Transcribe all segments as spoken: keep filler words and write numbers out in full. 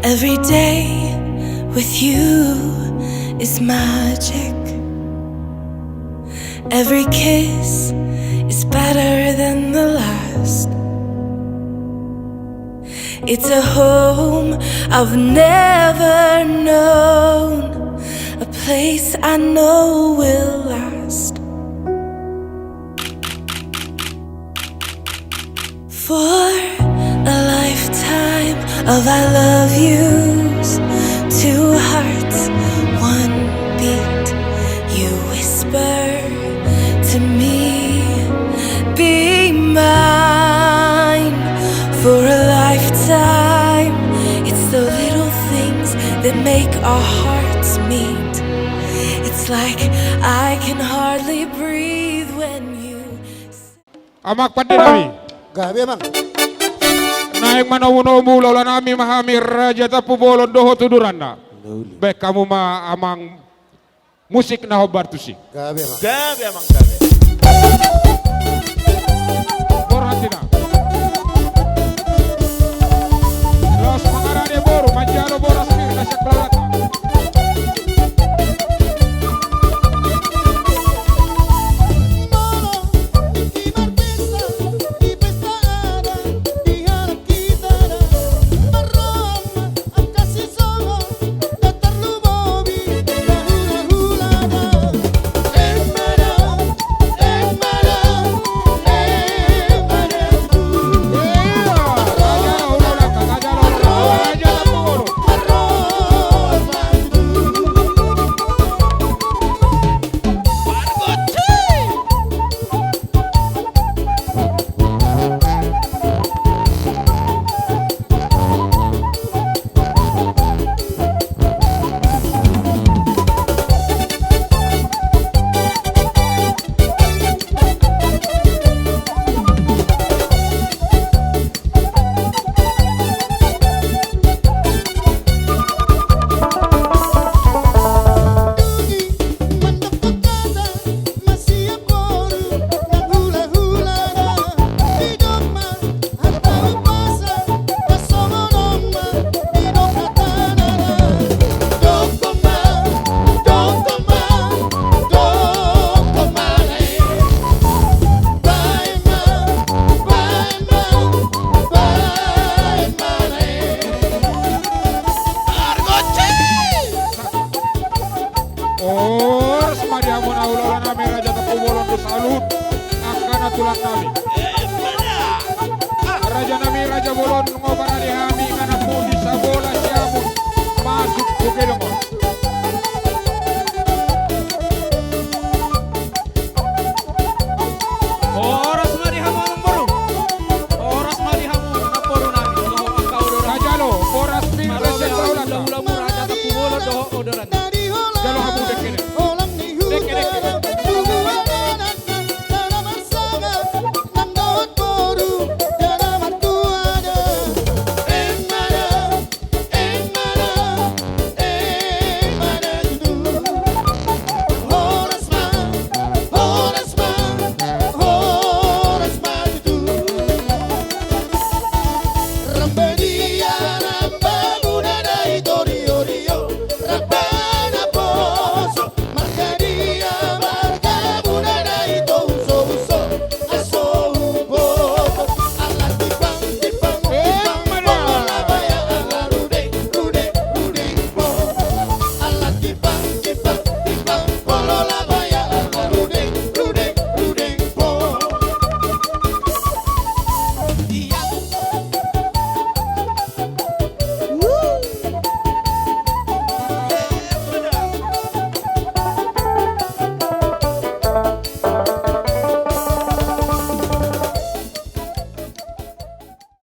Every day with you is magic. Every kiss is better than the last. It's a home I've never known, a place I know will last. For a lifetime of I love yous, two hearts, one beat. You whisper to me, "Be mine." For a lifetime, it's the little things that make our hearts meet. It's like I can hardly breathe when you Amang pande nami. Gabe, Amang. Naeng manomunomu ulaula nami ma hami Raja Tampubolon dohot uduranna. Ulaula. Baen hamu ma, Amang, musik na hombar tusi. Gabe, Amang. Gabe, Amang, gabe. Borhat ina. Laos mangarade boru, manjalo boras pir na sian keluarga. Molo tingki marpesta, di pesta adat, di halak hita da, marroha ma angka sisongon, ndang tarlumobi na hulahula da. Ema da, ema da, ema da tu. Raja, ulaula, raja, ulaula, raja, ulaula. Horas ma di hamu na hulahula nami Raja Tampubolon dohot saluhut angka na tulang nami. Raja nami Raja Bolon, nunga huparade hami ingananmu di Sabola Siamun masuk tu gedong on. Horas ma di hamu amangboru. Horas ma di hamu namboru nami. Dohot angka uduran. Tajalo, horas ma di hamu. Mauliate ma hulahula Raja Tampubolon dohot uduran. Jalo hamu dengke. Dengke, dengke.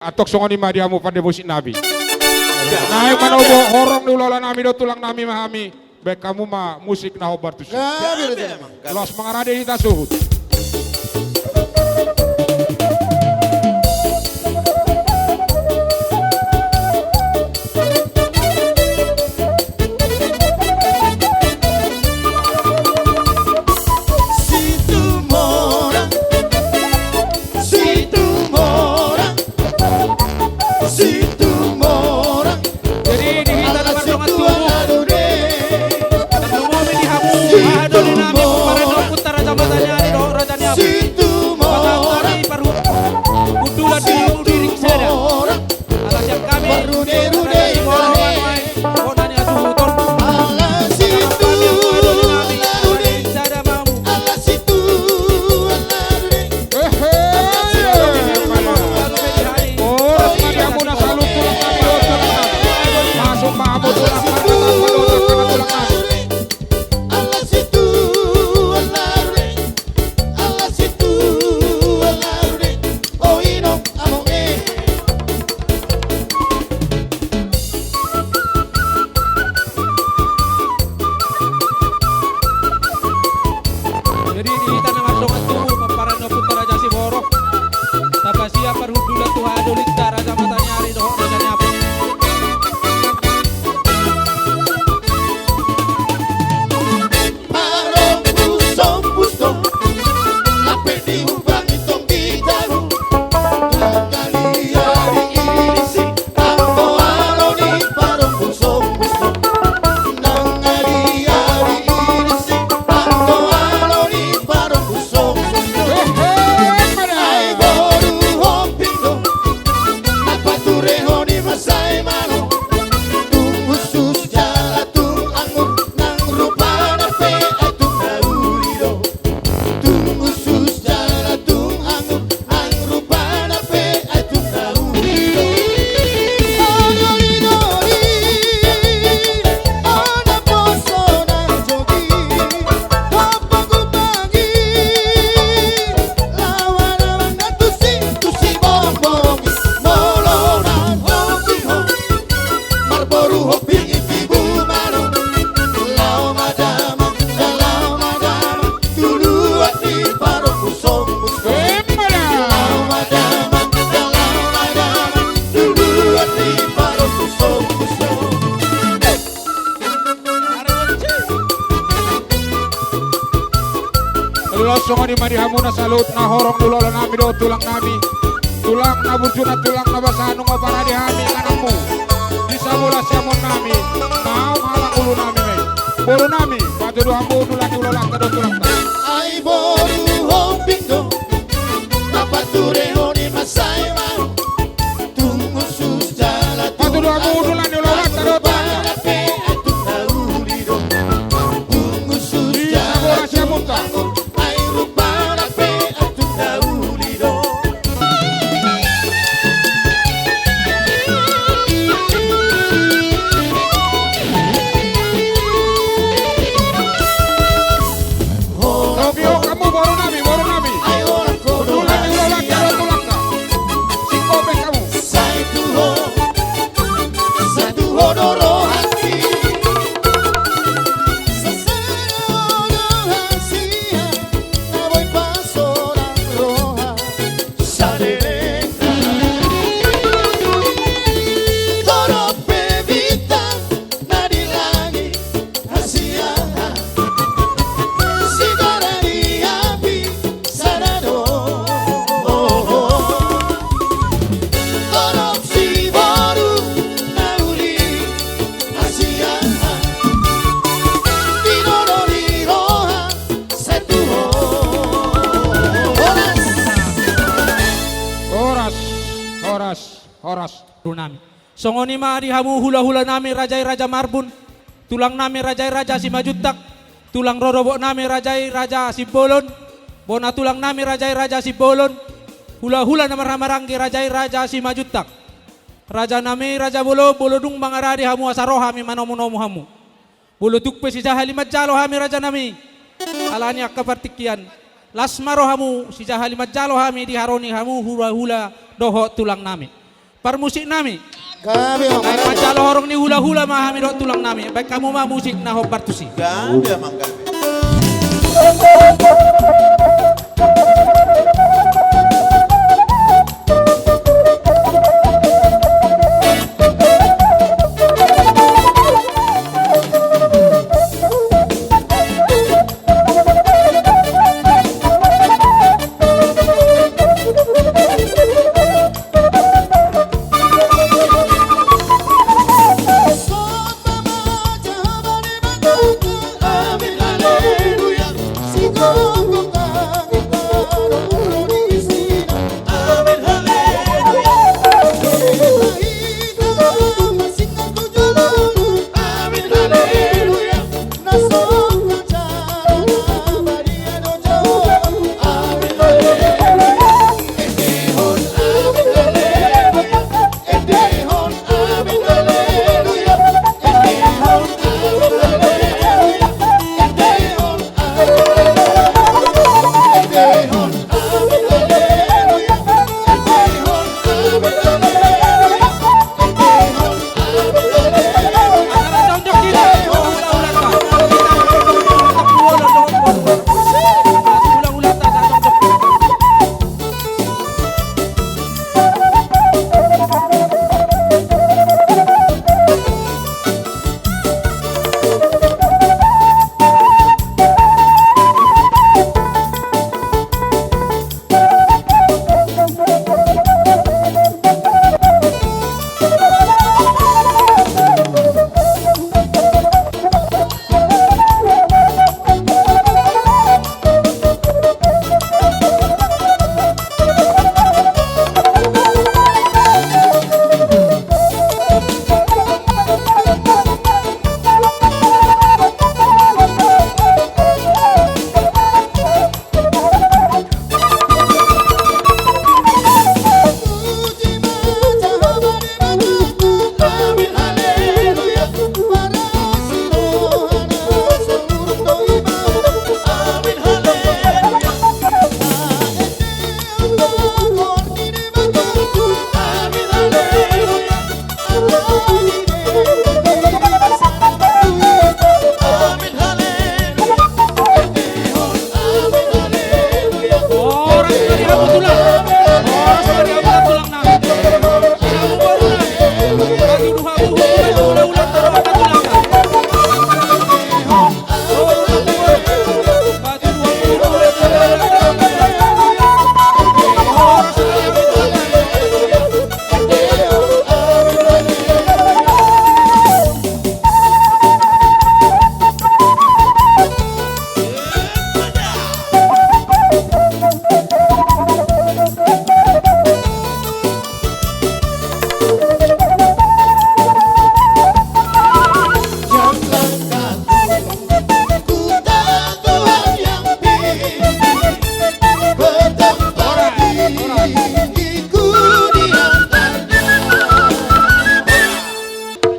Antong songon i ma di hamu pande musik nami. Naeng manomu horong ni hulahula nami dohot tulang nami ma hami. Baen hamu ma musik na hombar tusi. Gabe, gabe, gabe. Laos mangarade hita suhut. Songon i ma di hamu na saluhutna horong ni ulaon nami dohot tulang nami. Tulang na burju na tulang na basa nunga parade hami anakmu. Di sabola siamun nami, naung halak ulu nami ma i. Boru nami, patudu hamu udulan ni ulaonta dohot tulangta. Ai boru hombing do, na paturehon i ma sai ma. Tung usus jala tung. Patudu hamu udulan ni ulaonta dohot tulangta. Tung usus jala tung. Di sabola siamunta. Ai rupana pe atung na uli do. Holan ho. Holan ho, boru nami, boru nami. Ai holan ho. Udulan ni ulaonta dohot tulangta. Singkop be hamu. Sai tu ho. Sai tu ho do rohangki. Sai tu ho do rohangki. Na boi pasolan roha saleleng. Torop pe bintang na di langit hasiangan. Sigara ni api sada do. Torop si boru na uli hasiangan. Di nono ni roha. Sai tu ho. Horas. Horas, horas, horas. Boru nami. Songon i ma di hamu hulahula nami raja i Raja Marbun. Tulang nami raja i Raja Simanjuntak. Tulang rorobot nami raja i Raja Simbolon. Bona tulang nami raja i Raja Simbolon. Hulahula na marhahamaranggi raja i Raja Simanjuntak. Raja nami raja bolon, molo dung mangarade hamu asa ro hami manomunomu hamu. Molo tung pe sijaha i manjalo hami raja nami. Alani angka partingkian. Las ma rohamu, sijaha i manjalo hami di haroro ni hamu hulahula dohot tulang nami. Parmusik nami. Gabe, Amang, gabe. Manjalo horong ni hulahula ma hami dohot tulang nami. Baen hamu ma musik na hombar tusi. Gabe, Amang, gabe.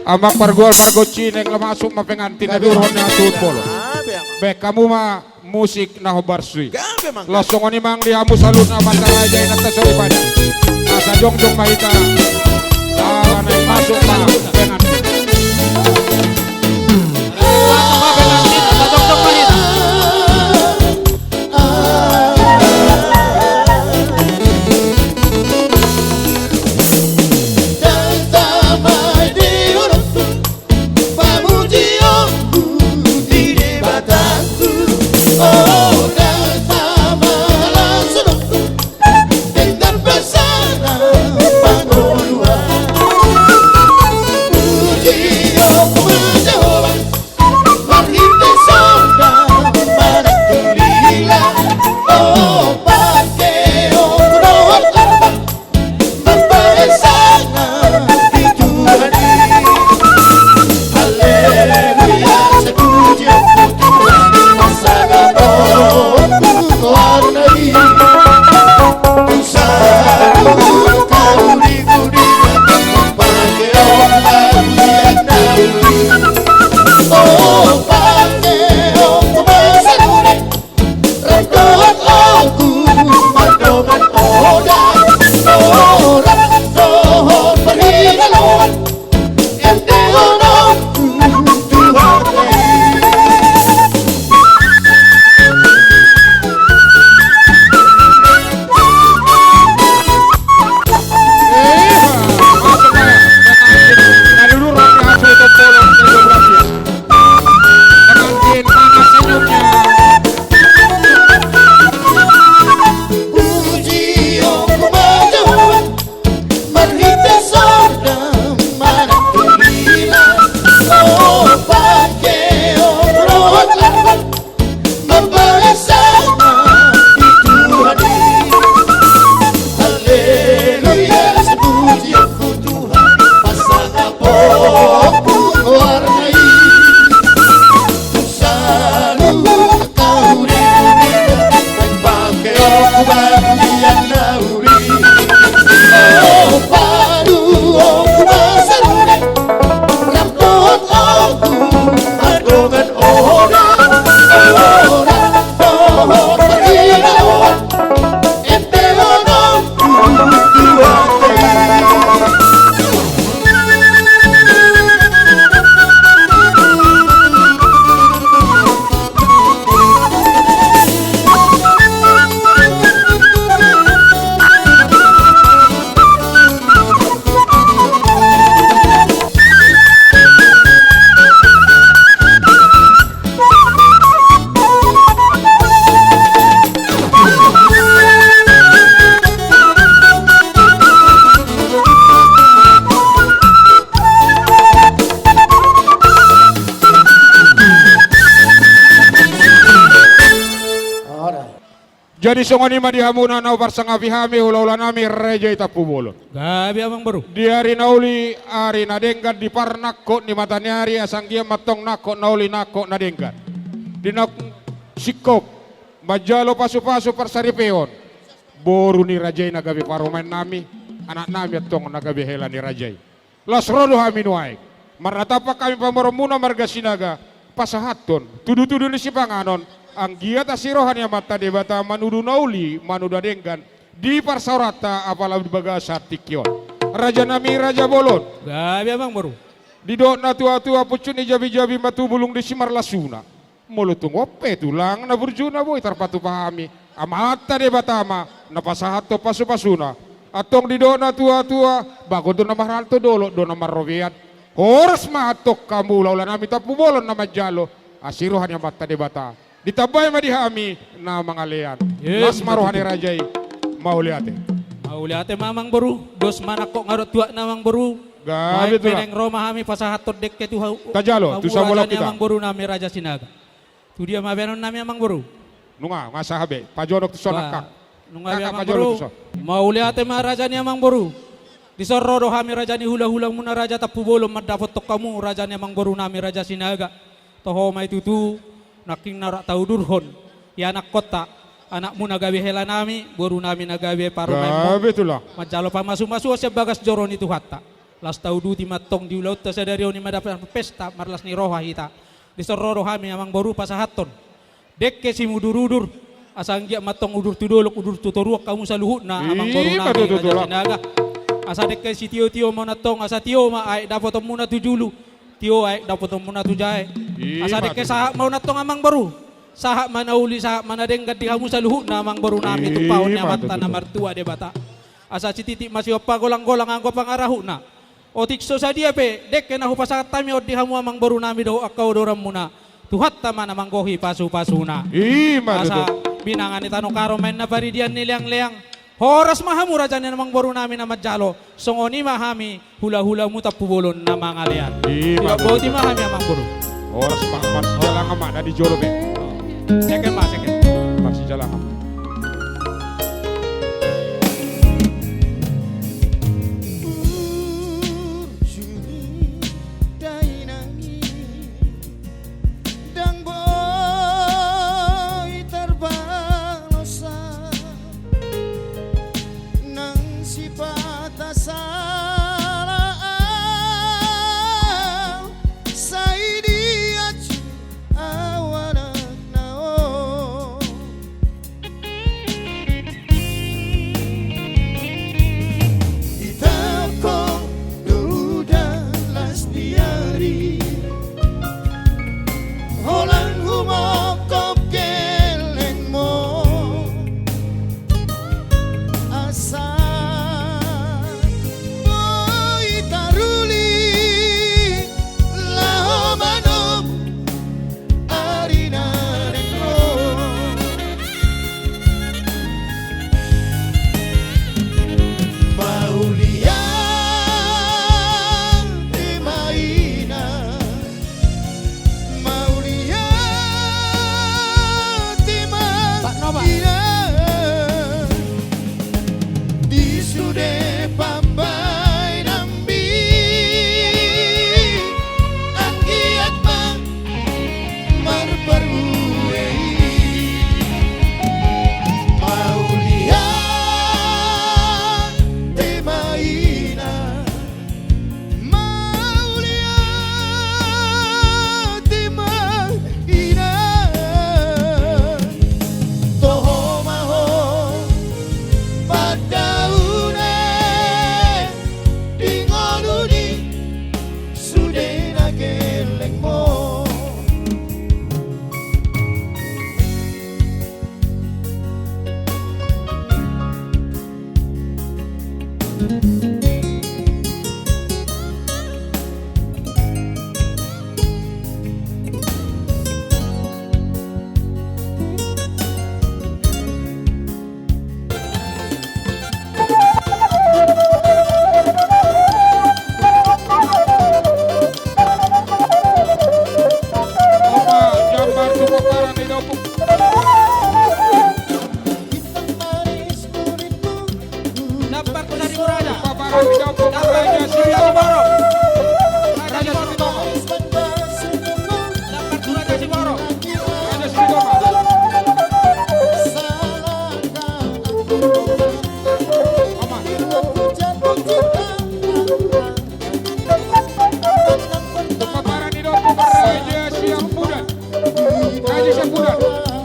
Amang pargual margonci, naeng laho masuk ma pengantin, na diuruhon ni hasuhut bolon. Gabe, Amang. Baen hamu ma musik na hombar sui. Gabe, Amang. Laos songon i ma di hamu saluhutna, banta raja, inanta soripada. Asa jongjong ma hita. Ala naeng masuk ma pengantin. Masuk ma pengantin, asa jongjong ma hita. Jadi songon i ma di hamuna na huparsangapi hami hulahula nami raja i Tampubolon. Gabe amang boru. Di ari na uli, ari na denggan, di parnangkok ni mata ni ari, asa anggiat ma antong nangkok na uli, nangkok na denggan. Di na singkop manjalo pasupasu parsaripeon, boru ni raja i na gabe parumaen nami, anak nami antong na gabe hela ni raja i. Laos ro do hami nuaeng, marnatampak hami pamoruonmuna marga Sinaga, pasahathon tudutudu ni sipanganon, anggiat asi roha ni Amanta Debata manudu na uli, manudu na denggan di parsaoranta apala di bagasan tingki on. Raja nami, raja bolon. Gabe amang boru. Didok na tuatua, pucuk ni jabijabi ma tu bulung ni simarlasuna. Molo tung on pe tulang na burju na boi tarpatupa hami, Amanta Debata ma na pasahathon pasupasuna. Antong didok na tuatua, bagot do na marhalto, dolok do na marrobean. Horas ma antong hamu hulahula nami Tampubolon na manjalo asi roha ni Amanta Debata. Ditambai ma di hami na mangalean. Las ma roha ni raja i. Mauliate. Mauliate ma amang boru. Dos ma nangkok ngadok tuak na amang boru. Gabe tulang. Naeng ro ma hami pasahathon dengke tu hau. Tajalo tu hamu raja ni amang boru nami raja Sinaga. Tu dia ma baenon nami amang boru? Nunga, nunga sahat be. Pajonok tu son angka. Nunga be amang boru. Mauliate ma raja ni amang boru. Dison ro do hami raja ni hulahulamuna raja Tampubolon mandapothon hamu raja ni amang boru nami raja Sinaga. Toho ma i tutu, nangkin na rap taudurhon ianakkonta, anakmuna gabe hela nami, boru nami na gabe parumaenmu. Gabe tulang. Manjalo pamasumasuon sian bagas joro ni Tuhanta. Las tauduti ma antong di ulaonta sadari on, i ma dapot pesta, marlas ni roha hita. Dison ro do hami amangboru pasahathon dengke simudurudur, asa anggiat ma antong udur tu dolok, udur tu toruan hamu saluhutna, i ma amangboru nami tutu, Raja Sinaga. Asa dengke sitiotio ma on antong, asa tio ma aek dapotonmuna tu julu, tio aek dapotonmuna tu jae. I ma tutu. Asa dengke sahat ma on antong amangboru, sahat ma na uli, sahat ma na denggan di hamu saluhutna amangboru nami, i ma tutu, tumpahon ni Amanta na martua Debata. Asa sititik ma siompa, golang-golang anggo pangarahutna. Otik so sadia pe dengke na hupasahat hami on di hamu amangboru nami dohot angka odoranmuna, Tuhanta ma na manggohi pasu-pasuna. I ma tutu. Asa binanga ni tano Karo ma inna paridian ni leang-leang. Horas ma hamu raja ni amangboru nami na manjalo. Songon i ma hami hula-hulamu Tampubolon na mangalean. I ma tutu. Boti ma hami amangboru. Horas ma, marsijalangan ma na di jolo pe. Seken ma, seken. Marsijalangan. Burju ni dainang i, ndang boi tarbalosan, nang sipata sala au, sai diacu au anakna on. Ditaon ho do udan las di ari, holan humongkop gellengmu. Asa boi taruli laho manomu ari na naeng ro. Mauliate ma inang, mauliate ma inang. Di sude pambahenanmi, anggiat ma marparbue i. Mauliate ma inang, mauliate ma inang. Toho ma ho pandaune di ngolu ni sude na gellengmu. Opa, jambar tu pomparan ni Dampung. Jambar tu Dampung, Raja. Jambar tu Dampung, Raja Siboro. Raja Siboro. Jambar tu Raja Siboro. Raja Siboro. Opa. Pomparan ni Dampung, Raja Siampudan. Raja Siampudan.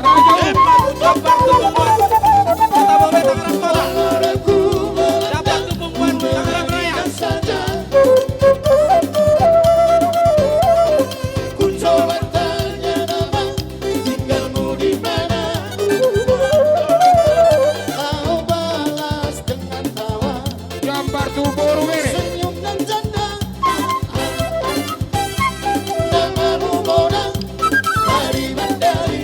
Raja. Dampar Tumbun Buan. Kota Bobe, Tangerang Kota. Dampar Tumbun Buan, Tangerang Raya. Ku coba tanya nama, tinggalmu di mana? Kau balas dengan tawa. Jambar tu boru bere. Senyum nan canda. Nama rumona. Dari mandari.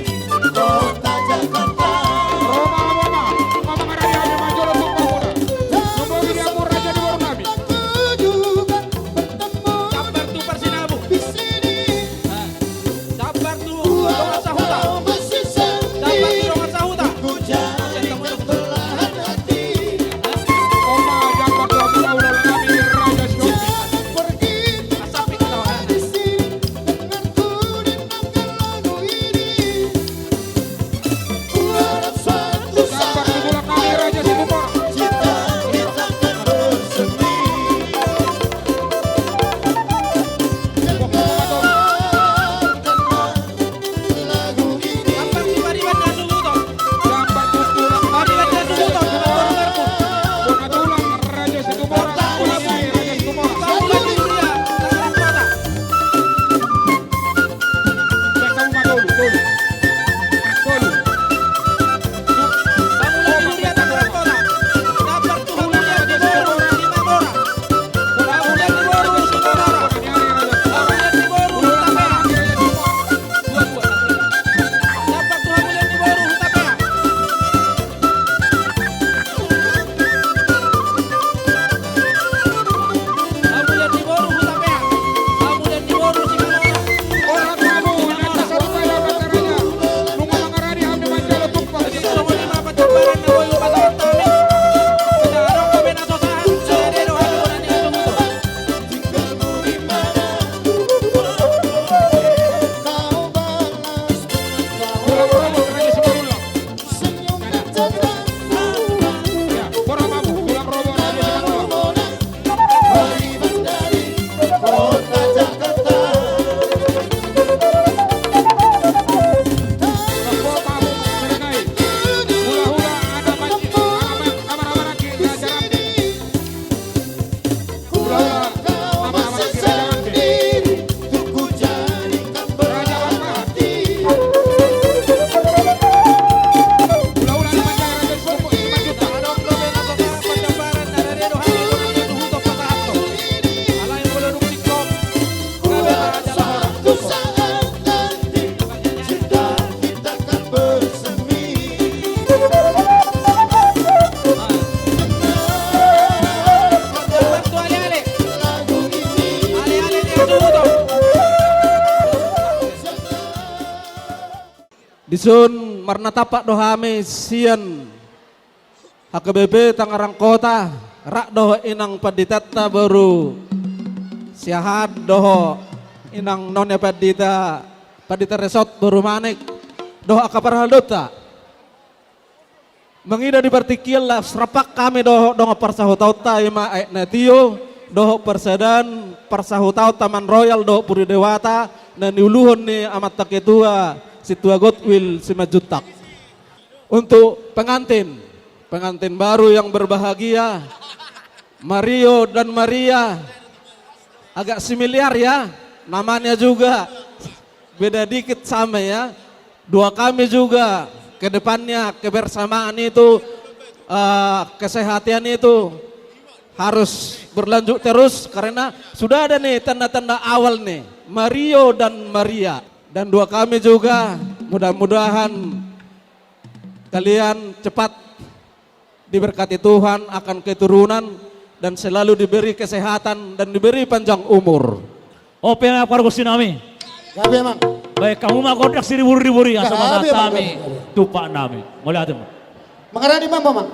Dison marnatampak do hami sian H K B P Tangerang Kota, rap dohot inang panditanta boru Siahaan dohot inang none pandita, pandita Resort boru Manik, dohot angka parhaldoanta. Mangida di partingkian las rampak hami dohot dongan parsahutaonta, i ma aek na tio dohot parsadaan parsahutaon Taman Royal dohot Puri Dewata na niuluhon ni amanta ketua Sintua Godwill Simanjuntak. Untuk pengantin, pengantin baru yang berbahagia, Mario dan Maria. Agak similar ya namanya juga. Beda dikit sama ya. Doa kami juga ke depannya kebersamaan itu, eh, kesehatan itu harus berlanjut terus karena sudah ada nih tanda-tanda awal nih, Mario dan Maria. Dan doa kami juga mudah-mudahan kalian cepat diberkati Tuhan akan keturunan dan selalu diberi kesehatan dan diberi panjang umur. Ope na pargonsi nami. Gabe, Amang. Baen hamu ma gondang siribur-ribur i, asa manat hami tumpak nami. Mauliate ma. Mangaradi ma, Amang.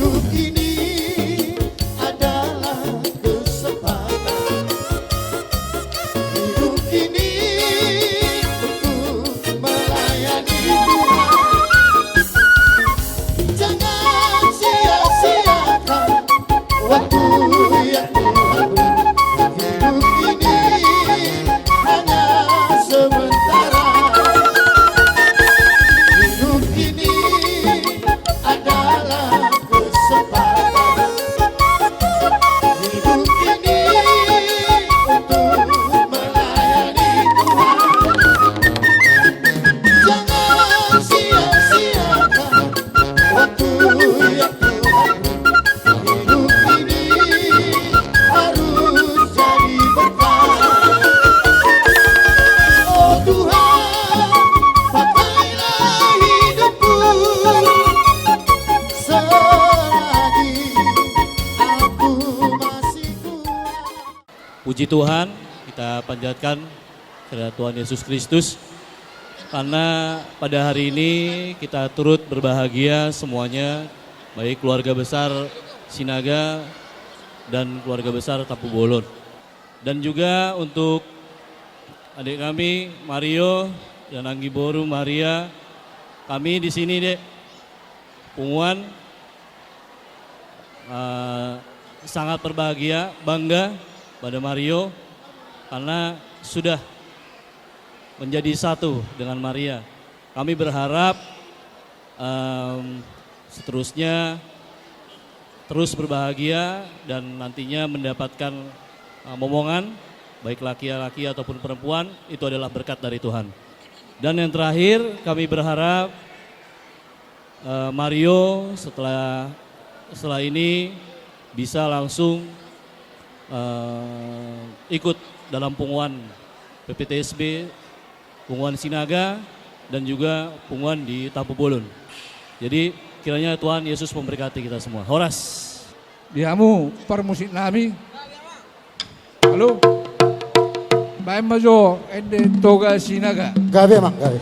Hidup ini adalah kesempatan. Hidup ini untuk melayani Tuhan. Jangan sia-siakan waktu yang Tuhan beri. Hidup ini hanya sementara. Hidup ini adalah kesempatan. Hidup ini untuk melayani Tuhan. Jangan sia-siakan waktu yang Tuhan beri. Hidup ini harus jadi berkat. Oh Tuhan, pakailah hidupku selagi aku Puji Tuhan, kita panjatkan kepada Tuhan Yesus Kristus, karena pada hari ini kita turut berbahagia semuanya, baik keluarga besar Sinaga dan keluarga besar Tampubolon. Dan juga untuk adik kami, Mario, dan anggi boru, Maria, kami di sini, Dek, Punguan, eh, sangat berbahagia, bangga pada Mario karena sudah menjadi satu dengan Maria. Kami berharap, em, seterusnya terus berbahagia dan nantinya mendapatkan, eh, momongan, baik laki-laki ataupun perempuan, itu adalah berkat dari Tuhan. Dan yang terakhir, kami berharap eh, Mario setelah, setelah ini bisa langsung, eh, ikut dalam punguan P P T S B, punguan Sinaga, dan juga punguan di Tampubolon. Jadi, kiranya Tuhan Yesus memberkati kita semua. Horas. Di hamu parmusik nami. Halo. Baen ma jo ende Toga Sinaga. Gabe, Amang, gabe.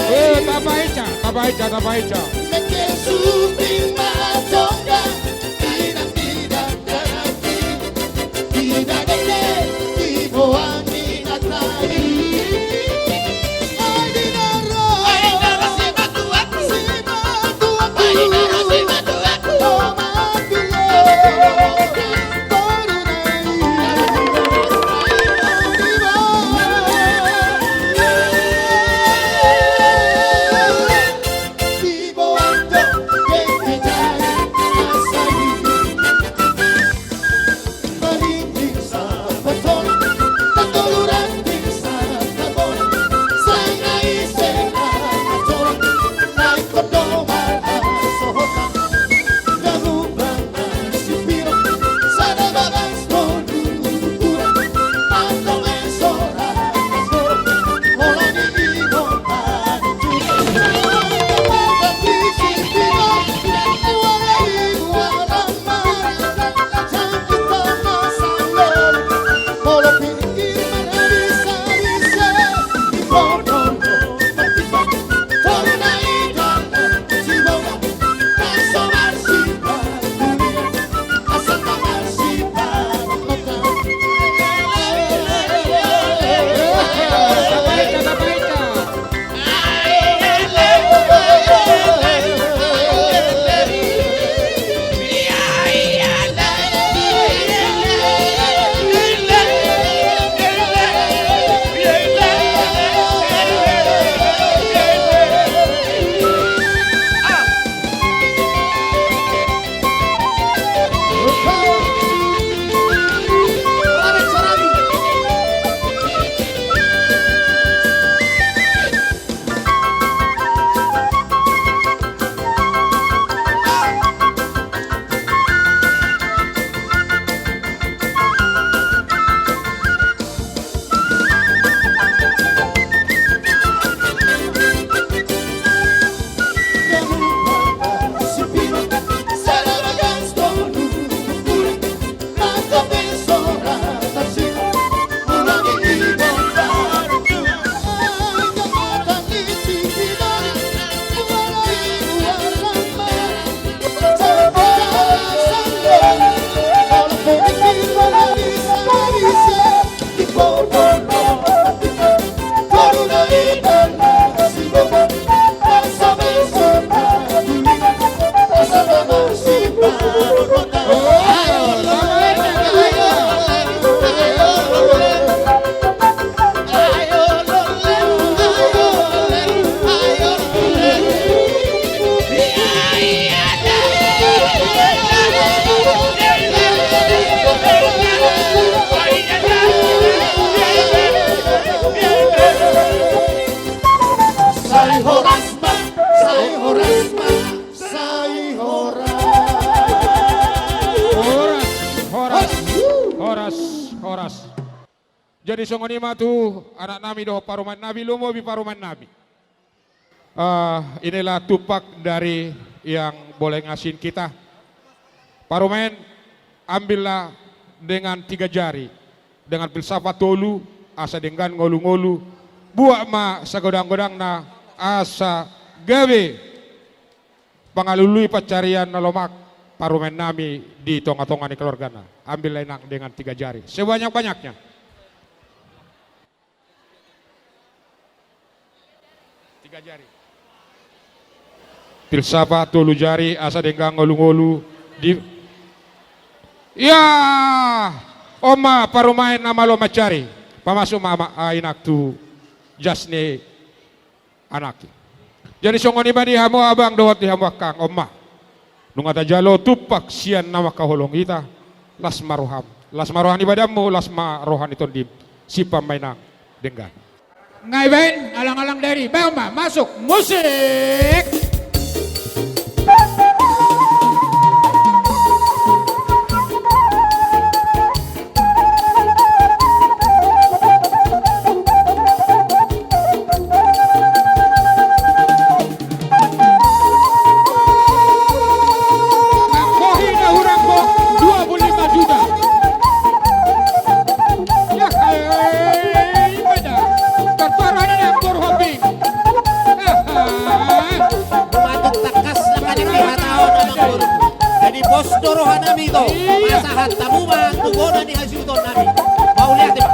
Eh, tapaeca, tapaeca, tapaeca. Jadi songon i ma tu anak nami dohot parumaen nami, lumobi parumaen nami. Ah, inilah tumpak dari yang boleh ngasih kita. Parumaen, ambillah dengan tiga jari, dengan pilsapat tolu, asa denggan ngolu-ngolu, buat ma sagodang-godangna, asa gabe pangalului pansarian na lomak parumaen nami di tonga-tonga ni keluargana. Ambillah inang dengan tiga jari sebanyak-banyaknya. Tiga jari. Pilsapat tolu jari, asa denggan ngolu-ngolu di. Ya, on ma parumaen na malo mansari. Pamasuk ma, ma, ah, inang tu jas ni anak i. Jadi songon i ma di hamu abang dohot di hamu angkang, on ma. Nunga tajalo tumpak sian na mangkaholongi hita, las ma roham, las ma roha ni badanmu, las ma roha ni tondim. Simpan ma inang, denggan. Nga ibaen alang-alang dari, baen ma, masuk, musik. Bohi na hurang boh dua puluh lima juta. Ya, eh, ibadah. Tortor ada yang berhobi. Aha. Rumatuk tangkas na kaning di hataon, amang boru. Jadi pos do roha nami ito. Iya. Pasahat hamu ma tu bona ni hasuhuton nami. Mauliate ma.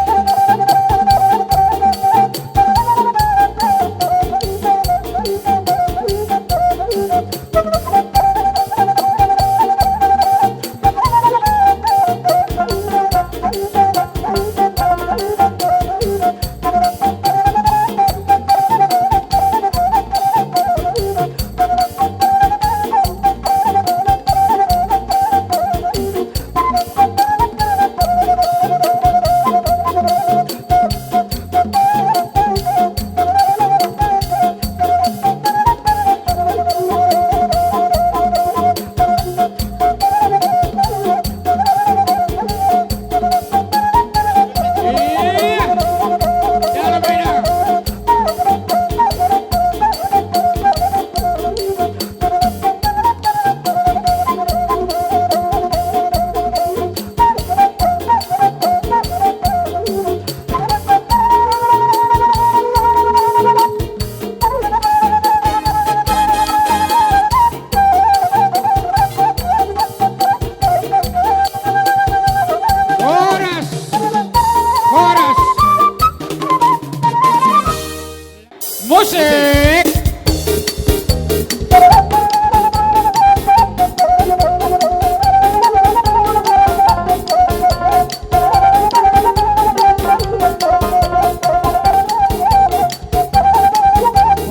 Horas! Horas! Musik!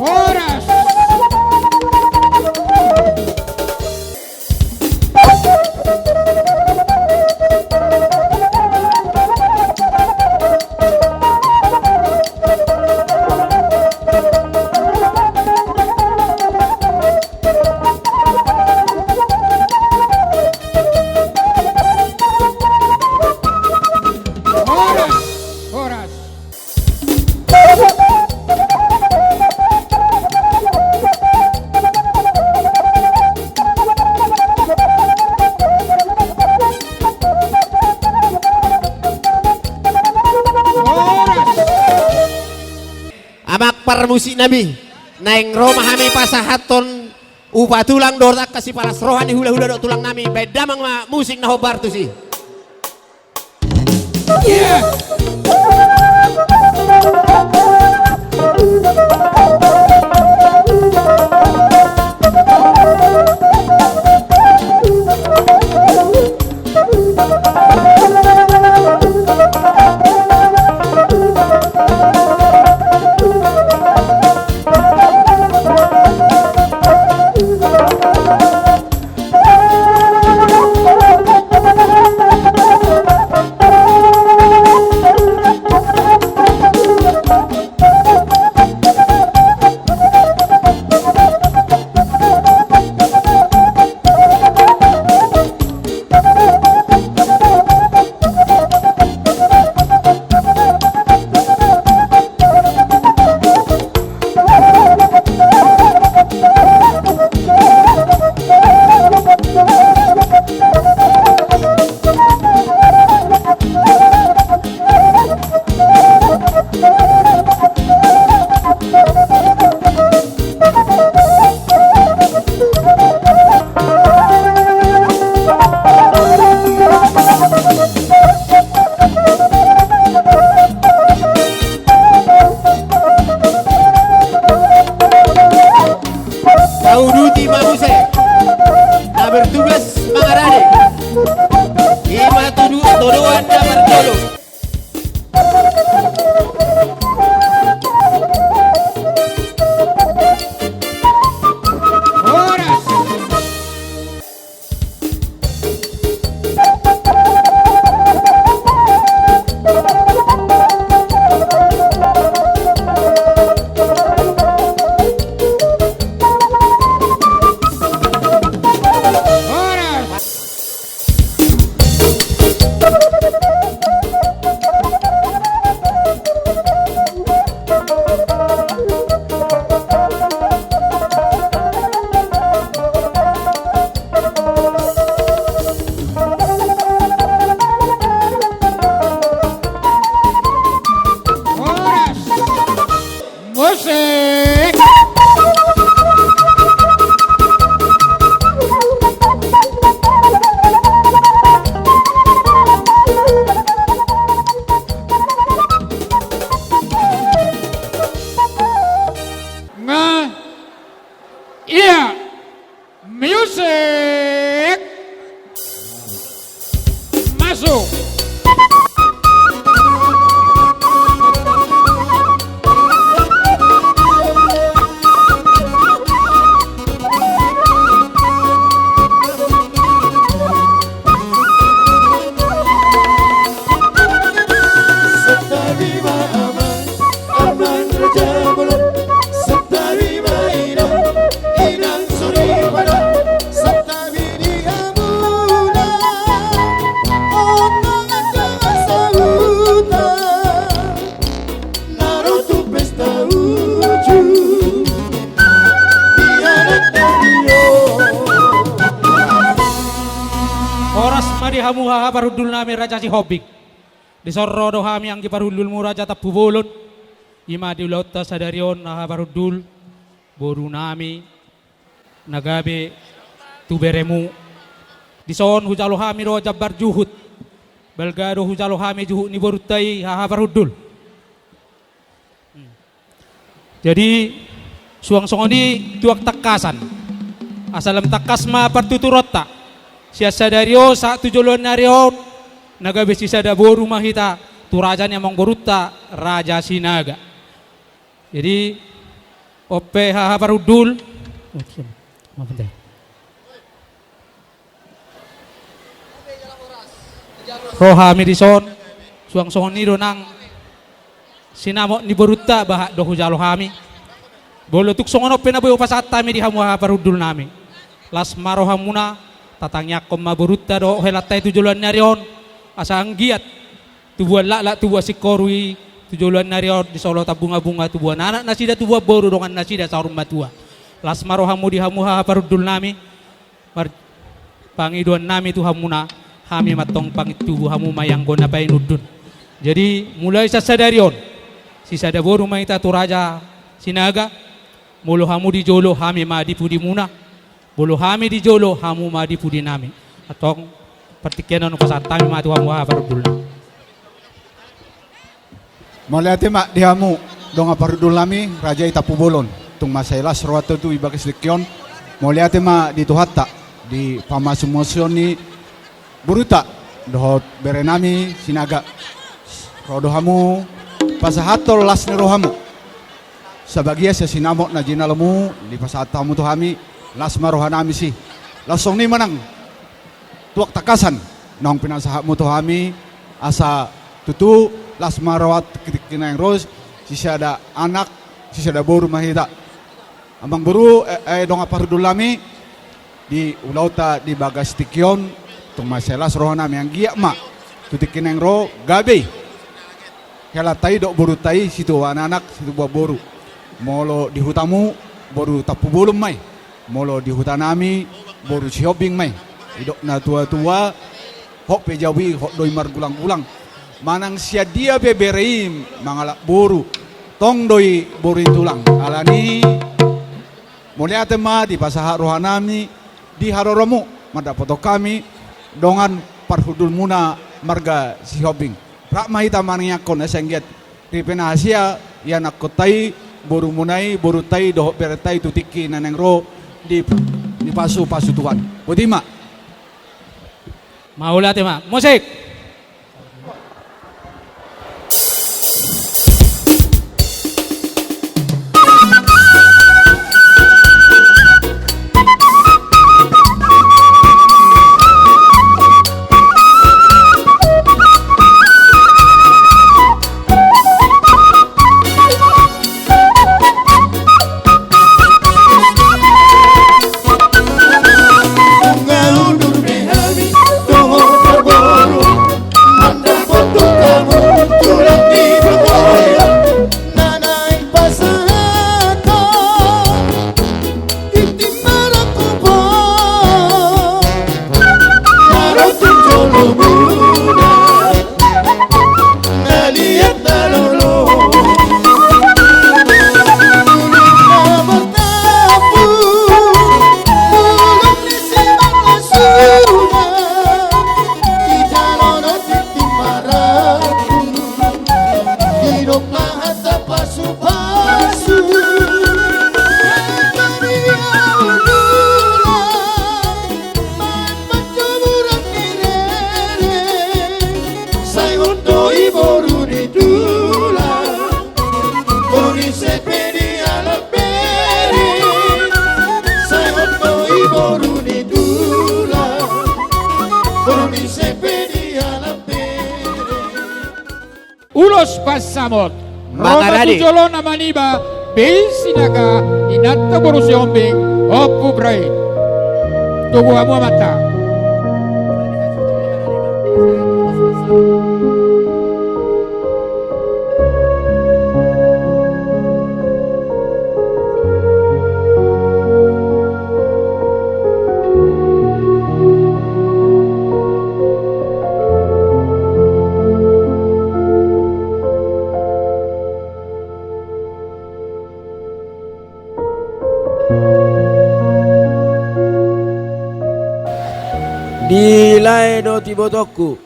Horas! Horas! Horas! Amang parmusik nami, naeng ro ma hami pasahathon upa tulang dohot angka sipalas roha ni hulahula dohot tulang nami, baen damang ma musik na hombar tusi. Uduti ma muse na bertugas mangarade. Ima tudu todoan na marjolo. Horas. Horas. Musik. Nga. Ia. Musik. Masuk. Santabi ma amang, amang raja bolon. Santabi ma inang, inang soripada. Santabi di hamuna, oto na sahuta. Na ro tu pesta uju. Di anak na dio. Horas ma di hamu haha parhundul nami Raja Sihombing. Dison ro do hami anggi parhundulmu Raja Tampubolon. Ima di ulaonta sadari on haha parhundul, boru nami na gabe tu beremu. Dison hujalo hami do jambar juhut. Balga do hujalo hami juhut ni borunta i haha parhundul. Jadi, suang songon i tuak tangkasan. Asa lam tangkas ma partuturonta. Sian sadari on sahat tu joloan ni ari on, na gabe sisada boru ma hita tu raja ni amangborunta, Raja Sinaga. Jadi, on pe haha parhundul. Maaf, Bang. Ro hami dison, suang songon i do nang sinamot ni borunta, bahat do hujalo hami. Molo tung songon on pe na boi hupasahat hami di hamu haha parhundul nami. Las ma rohamuna, tatangiangkon ma borunta dohot helanta i tu joloan ni ari on, asa anggiat tubuan laklak tubuan singkoru i tu joloan ni ari on, di solotan bungabunga tubuan anak nasida tubuan boru dongan nasida saur matua. Las ma rohamu di hamu haha parhundul nami. Mar-, pangidoan nami tu hamuna, hami ma antong pangintubu, hamu ma i anggo na painundun. Jadi, mulai sian sadari on, sisada boru ma hita tu Raja Sinaga, molo hamu di jolo, hami ma di pudimuna, molo hami di jolo, hamu ma di pudinami. Antong, partingkian on hupasahat hami ma tu hamu haha parhundul nami. Mauliate ma di hamu dongan parhundul nami, Raja i Tampubolon. Tung mansai las rohanta tu i bagas tingki on. Mauliate ma di Tuhanta, di pamasumasuon ni borunta dohot bere nami Sinaga. Ro do hamu pasahathon las ni rohamu. Sabagian sian sinamot na jinalamu, dipasahat hamu tu hami, las ma roha nami si. Las songon i ma nang tuak tangkasan naung pinasahatmu tu hami, asa tutu las ma roha tu tingki na naeng ro, sisada anak, sisada boru ma hita. Amangboru, eh, eh, dongan parhundul nami, di ulaonta di bagas tingki on, tung mansai las roha nami, anggiat ma tu tingki na naeng ro, gabe i helanta i dohot borunta i, situbuan anak, situbuan boru. Molo di hutamu, boru Tampubolon ma i. Molo di huta nami, boru Sihombing ma i. Didok natuatua, hot pe jabu i, hot do i margulanggulang. Manang sian dia pe bere i mangalap boru, tong do i boru ni tulang. Alani, mauliate ma dipasahat roha nami di haroromu mandapothon hami dongan parhundulmuna marga Sihombing. Rap ma hita manangiangkon asa anggiat ripe na hasea ianakkonta i, borumuna i, borunta i dohot berenta i tu tingki na naeng ro, Di, dipasupasu Tuhan. Boti ma. Mauliate ma. Musik. Ulos pansamot. Ro ma tu jolo na maniba, bei Sinaga, inanta boru Sihombing, Ompu Ibrahim. Togu hamu amanta. Di lae dohot ibotongku.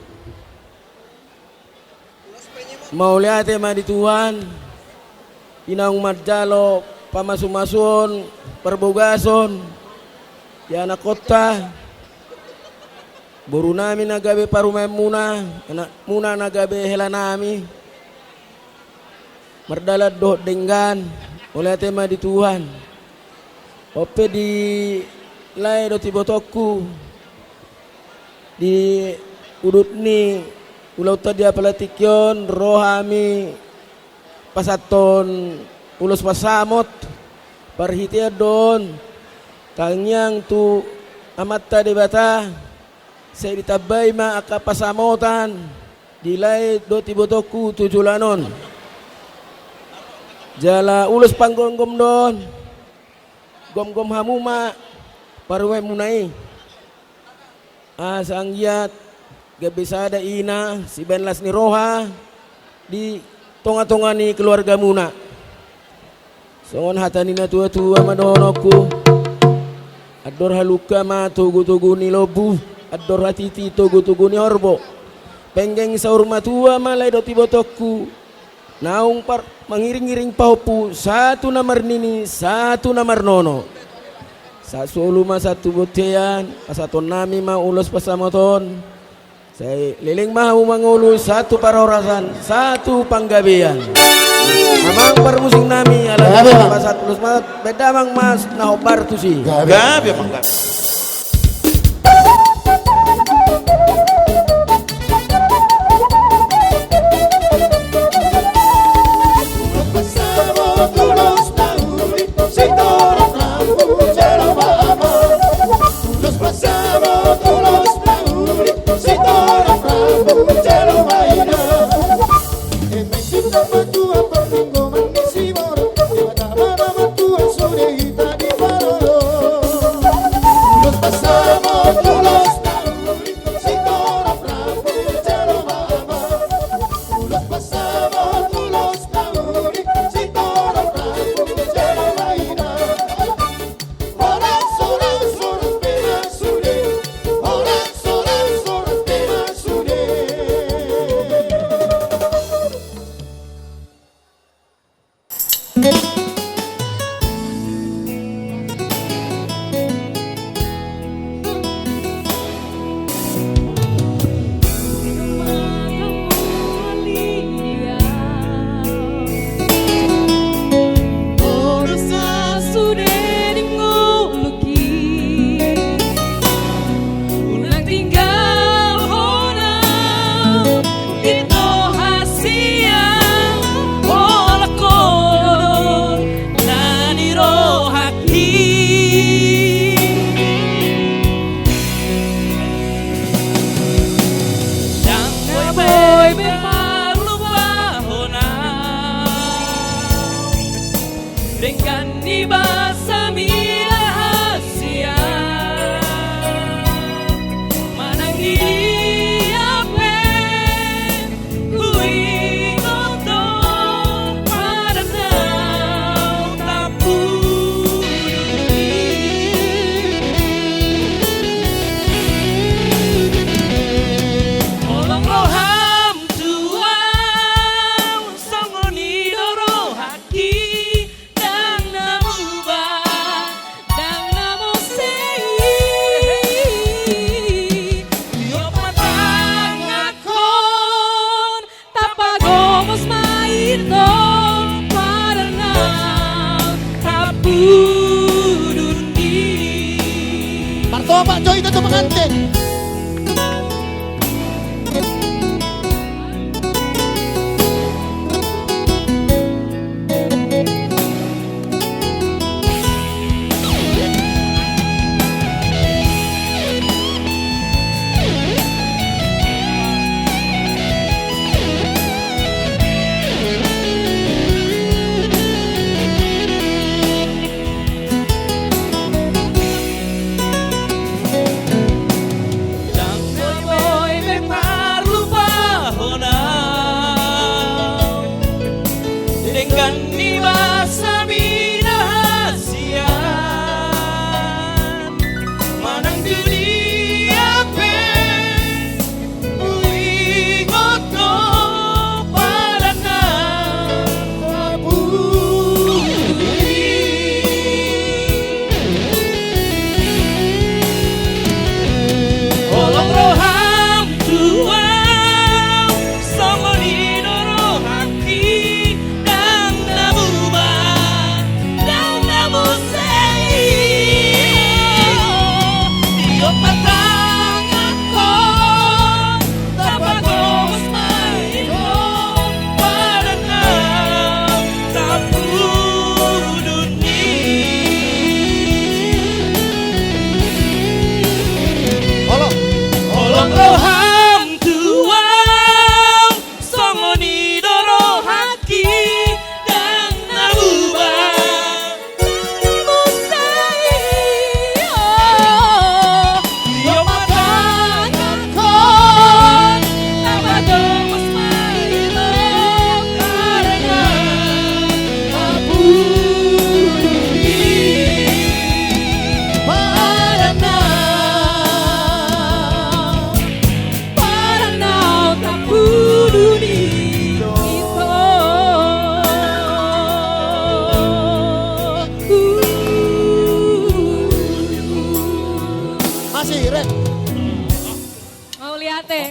Mauliate ma di Tuhan, di naung manjalo pamasumasuon, parbagason, di anakkonta, borunami na gabe parumaenmuna, anakmuna na gabe helanami. Mardalan dohot denggan, mauliate ma di Tuhan. On pe di lae dohot ibotongku, di udut ni ulaonta di apala tingki on, ro hami pasahathon ulos pansamot, parhitean do on, tangiang tu Amanta Debata, sai ditambai ma angka pansamotan, di lae dohot ibotongku tu joloan on. Jala ulos panggomgom do on, gomgom hamu ma parumaenmuna i. Asa anggiat gabe sada ina sibahen las ni roha di tongatonga ni keluargamuna. Songon hata ni natuatua ma dohononku: Andor halumpang ma togutogu ni lombu, andor hatiti togutogu ni horbo. Penggeng saur matua ma lae dohot ibotongku, naung par-, mangiringiring pahompu, sahat tu na marnini, sahat tu na marnono. Sahat solu ma sahat tu bontean, pasahatonnami ma ulos pansamot on. Sai leleng ma hamu mangolu sahat tu parhorasan, sahat tu panggabean. Amang parmusiknami, ala pasahat ulos ma, bahen damang ma na hombar tusi. Gabe, amang, gabe. Arto Pak Joy, itu pengantin. Ndang boi be marlupahon au denggan ni basa ni na hasian. Manang tu dia pe huingot do padan na tapudi. Holong roham tu au, songon i do rohangki. Ndang na muba, ndang na muse i. Tiop ma tanganhon, tapatongos ma i tu padan na tapudun i. Holong, holong roham tu au, songon i do rohangki. Ndang na muba, ndang na muse i. Tiop ma tanganhon, tapatongos ma i tu padan na tapudun i. Padan na padan na tapudun i, ito. Masih, Rek. Mauliate.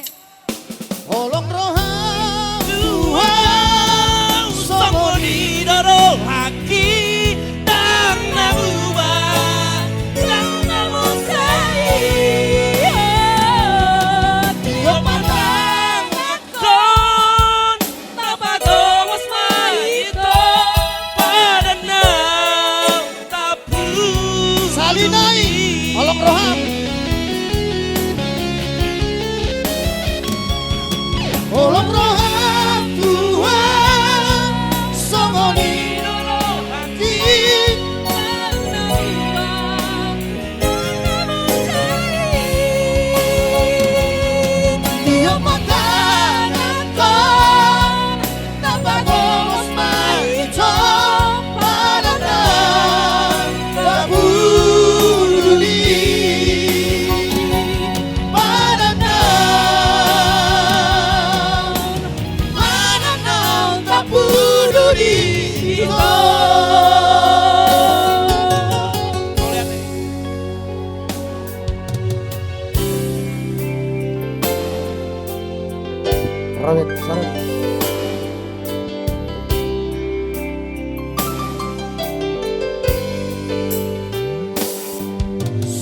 Holong roham tu au, songon i do rohangki. Ndang na muba, ndang na muse i. Tiop ma tanganhon, tapatongos ma i tu padan na tapudun i. Salinai, holong roham. Holong roham tu au, songon i do rohangki. Tiop ma tanganhon, tapatongos ma i tu padan na tapudun i. Padan na, padan na tapudun i, ito. Rawet, sarat.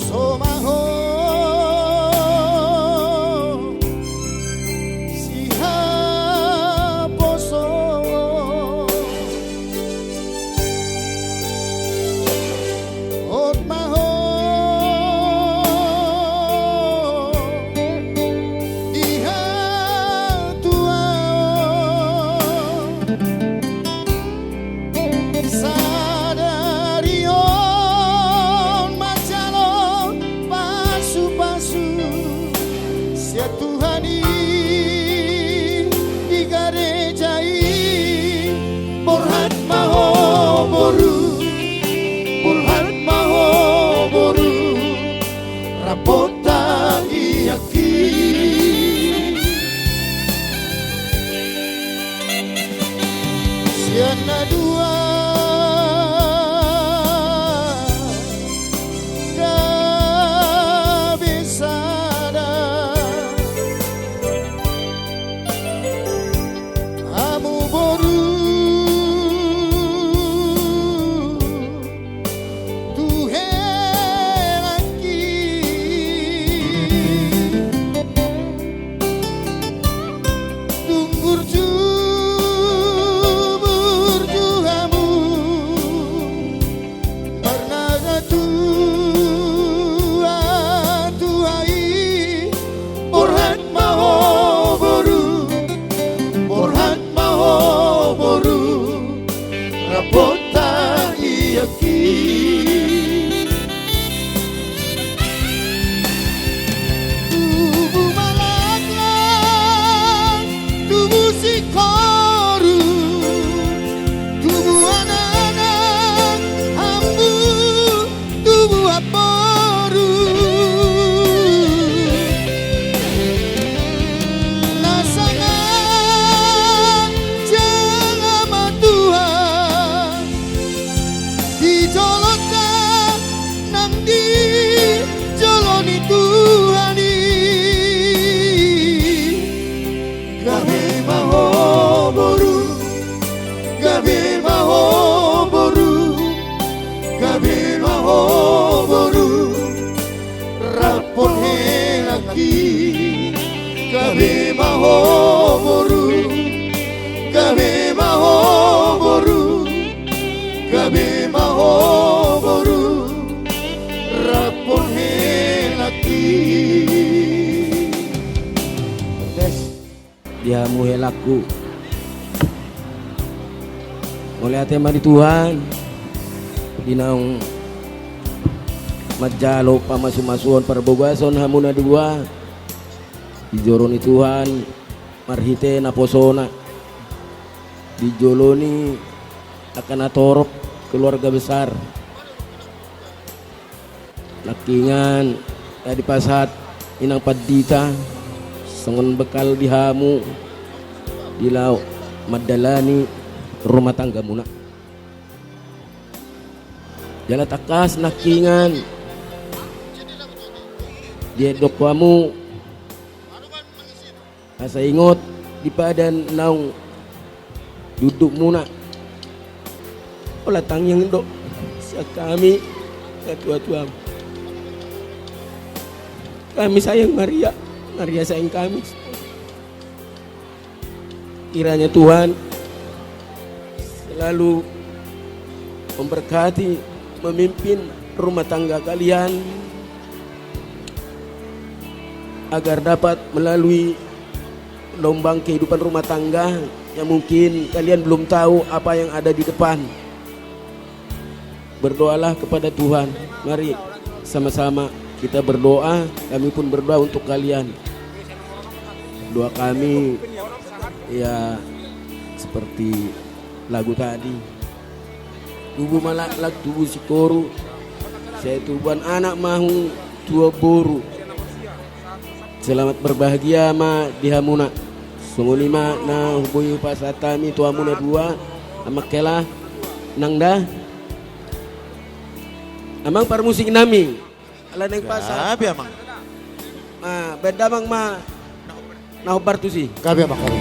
Somaho sihaposo. Hot ma ho di hatuaon. Sadari on manjalo pasupasu sian Tuhan i di gareja i. Borhat ma ho boru, borhat ma ho boru, rap hot tangiangki. Sian na dua gabe sada. Hamu boru tu helangki Gabe ma ho boru, gabe ma ho boru, gabe ma ho boru, rap dohot helangki. Yes. Di hamu helangku. Mauliate ma di Tuhan, di naung manjalo pamasumasuon parbagason hamu na dua. Di jolo ni Tuhan, marhite naposona, di jolo ni angka na torop, keluarga besar. Nangkingan, ya, dipasahat inang pandita songon bekal di hamu di laho mandalani rumah tanggamuna. Jala tangkas nangkingan diendok hamu asa ingot di padan naung diundukmuna. Holan tangiang do sian hami natuatuam. Hami sayang Maria, Maria sayang hami. Kiranya Tuhan selalu memberkati, memimpin rumah tangga kalian, agar dapat melalui gelombang kehidupan rumah tangga yang mungkin kalian belum tahu apa yang ada di depan. Berdoalah kepada Tuhan. Mari sama-sama kita berdoa. Kami pun berdoa untuk kalian. Doa kami, ya, seperti lagu tadi. Tubu ma laklak, tubu singkoru, sai tubuan anak ma hamu, tubuan boru. Selamat berbahagia ma di hamuna. Songon i ma na boi hupasahat hami tu hamuna dua, amang hela, nang da. Amang parmusik nami. Ala naeng pasahat. Gabe, amang. Ah, baen damang ma na hombar tusi. Gabe, amang, gabe.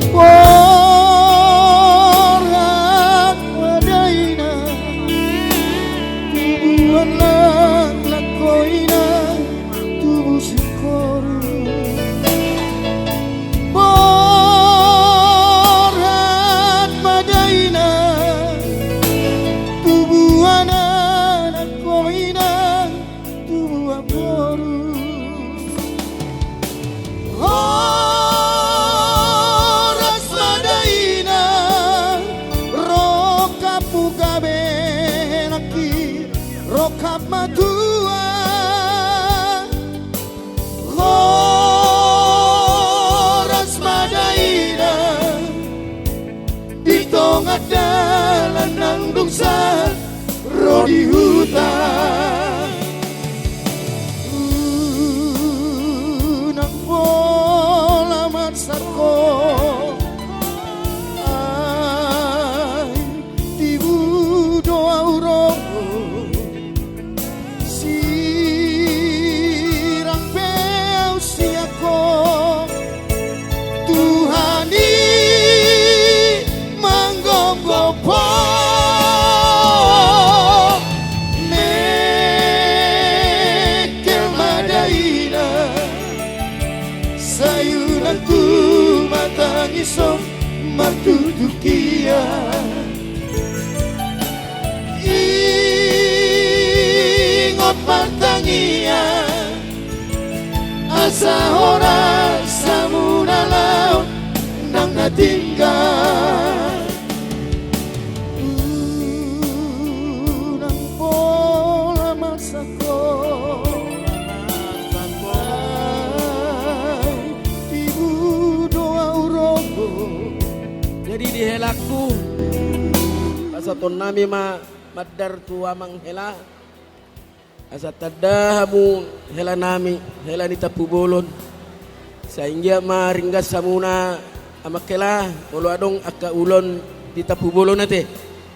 Borhat ma da ina, tubuan laklak ho ina, tubu singkoru. Borhat ma da ina, tubuan anak ho ina, tubuan boru. Horas ma da ina, rongkapmu gabe nangkin, rongkap ma tuan. Horas ma da ina, di tonga dalan nang dung sahat ro di huta. Unang pola mansahon, ai tibu do ahu ro. Sirang pe ahu sian ho, Tuhan i manggomgom ho. Mengkel ma da ina, sai unang tumatangis ho martutur hian. Ingot martangiang, asa horas hamuna laho nang na tinggal. Unang pola mansahon, ai tibu do ahu ro. Jadi di helangku, pasahaton nami ma mandar tu amang hela. Asa tanda hamu hela nami, hela ni Tampubolon. Sai anggiat ma ringgas hamuna amang hela, molo adong angka ulaon di Tampubolon ate.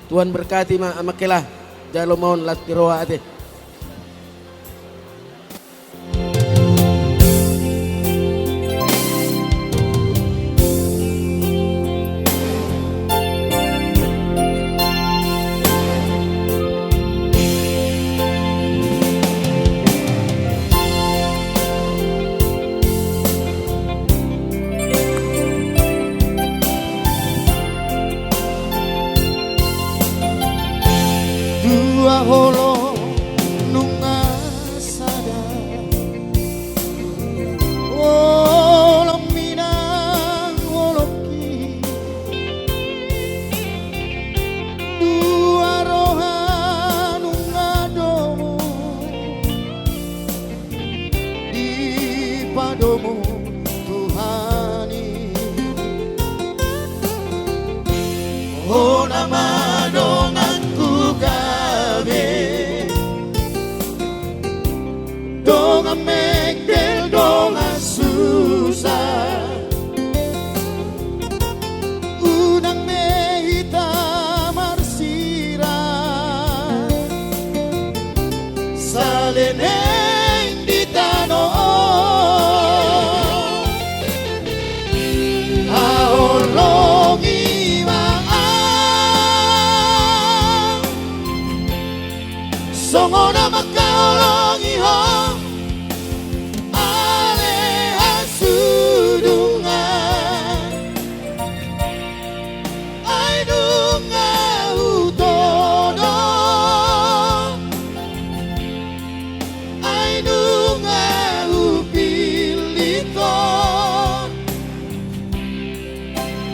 Tuhan berkati ma amang hela, jalo ma on las ni roha ate. Dua holong nunga sada, holong minang holongki. Dua roha nunga domu dipadomu Tuhan i. Hona ma donganku gabe, dongan mengkel, dongan susa. Unang be hita marsirang, saleleng di tano on. Haholongi ma au songon na mangkaholongi ho, ale hasudungan. Ai nunga hutodong, ai nunga hupillit ho.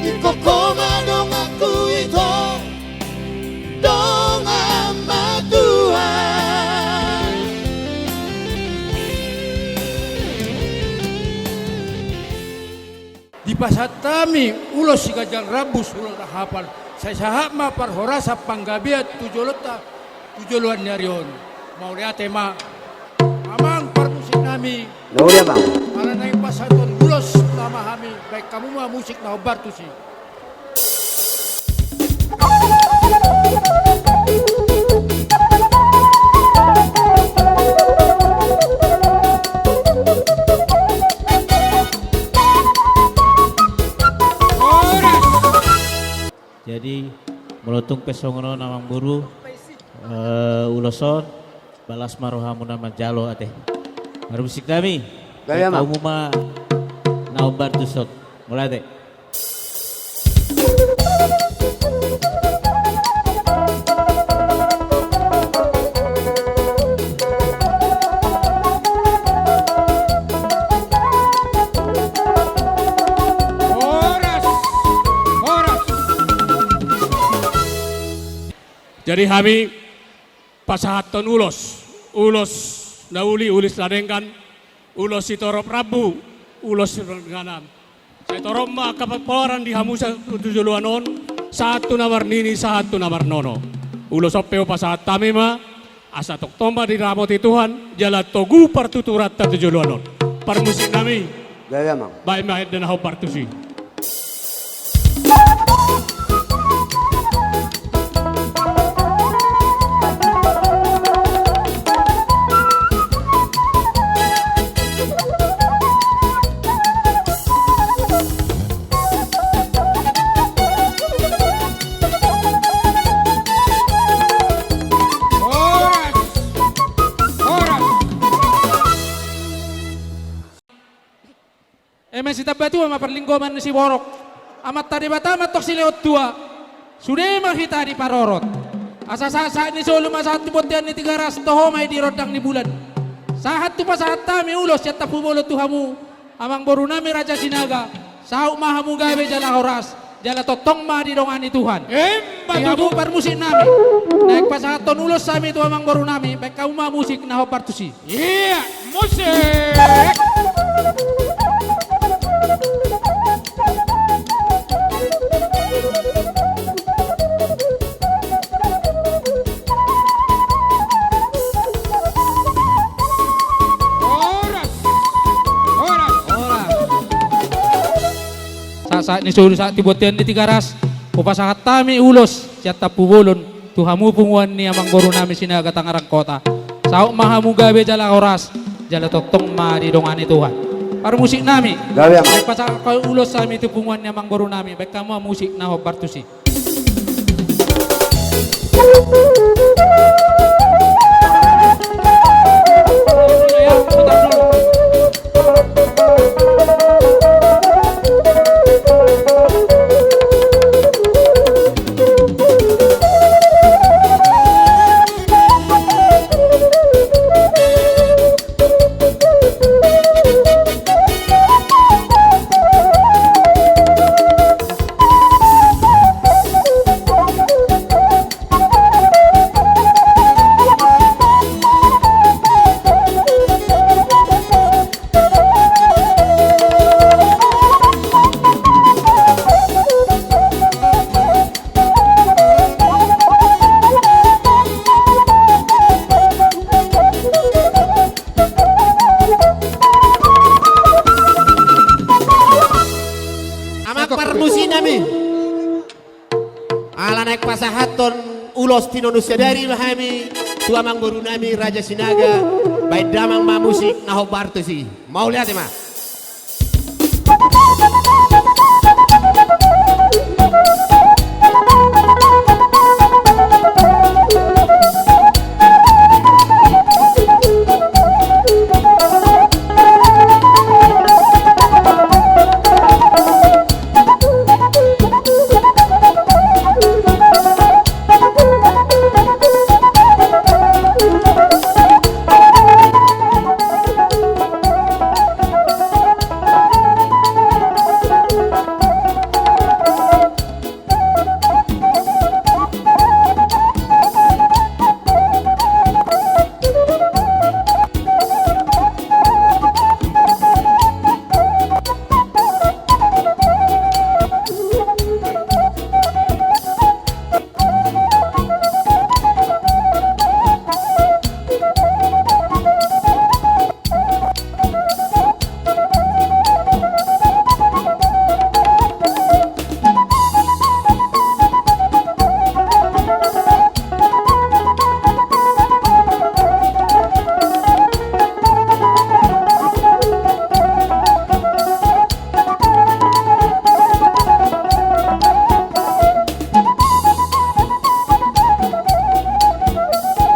Ingkon ho ma donganku ito, dongan ma Tuhan. Dipasahat hami ulos siganjang rambu, ulos na hapal. Sai sahat ma parhorasan panggabean tu jolonta tu joloan ni ari on. Mauliate ma. Amang parmusik nami. Mauliate ma. Ala naeng pasahathon ulos ma hami, baen hamu ma musik na hombar tusi. Jadi molo tung pe songon on amang boru, eh, ulos on, balas ma rohamuna manjalo ate. Parmusik nami. Gaya, baen hamu ma na hombar tusi on. Mauliate. Horas, horas. Jadi hami pasahathon ulos, ulos na uli, ulos na denggan, ulos sitorop rambu, ulos sitorop denggan. Sai torop ma angka parhorasan di hamu sa-, tu joloan on, sahat tu na marnini, sahat tu na marnono. Ulos on pe hupasahat hami ma, asa tongtong ma diramoti Tuhan, jala togu partuturanta tu joloan on. Parmusik nami. Gaya, amang. Baen ma ende na hombar tusi. Horas. Horas. Eme sitambatua ma parlinggoman ni siborok. Amanta Debata ma antong silehon tua. Sude ma hita diparorot. Asa sahat, sahat ni solu ma sahat tu bontean ni Tigaras, toho ma i di rondang ni bulan. Sahat tu pasahat hami ulos sian Tampubolon tu hamu, amang boru nami Raja Sinaga. Saut ma hamu gabe jala horas, jala tongtong ma didongani Tuhan. Emma tutu. Di hamu parmusik nami, naeng pasahathon ulos hami tu amang boru nami, baen hamu ma musik na hombar tusi. Iya, musik. Horas. Horas. Horas. Sahat, sahat ni solu sahat tu bontean ni Tigaras, hupasahat hami ulos sian Tampubolon tu hamu punguan ni amang boru nami Sinaga Tangerang Kota. Saut ma hamu gabe jala horas, jala tongtong ma didongani Tuhan. Parmusik nami. Gabe, amang. Naeng pasahat ulos hami tu punguan ni amang boru nami, baen hamu ma musik na hombar tusi. Ulos tinonun sadari ma hami tu amangboru nami Raja Sinaga, baen damang ma musik na hombar tusi. Mauliate ma.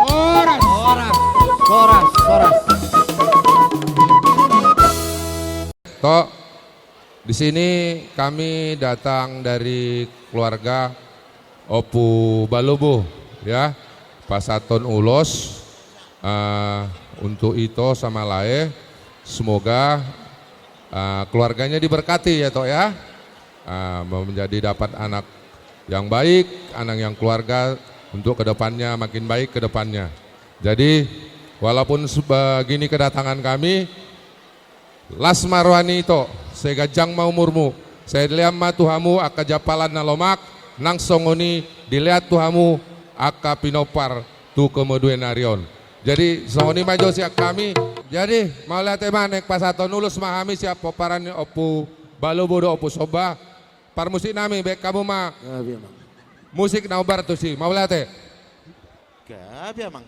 Horas, horas, horas, horas. Tok, di sini kami datang dari keluarga Ompu Balobo, ya, pasahathon ulos, eh, untuk ito sama lae. Semoga, eh, keluarganya diberkati, ya, Tok, ya. Eh, menjadi dapat anak yang baik, anak yang keluarga, untuk kedepannya makin baik kedepannya. Jadi, walaupun sebegini kedatangan kami, las ma roha ni ito, sai ganjang ma umurmu, sai dilean ma tu hamu angka jampalan na lomak, nang songon i dilean tu hamu angka pinompar tu kemudian ari on. Jadi, songon i ma jo sian hami. Jadi, mauliate ma, naeng pasahathon ulos ma hami sian pomparan ni Ompu Balobo dohot Ompu Somba. Parmusik nami, baen hamu ma. Gabe, Amang. Musik na hombar tusi, mauliate. Gabe, Amang.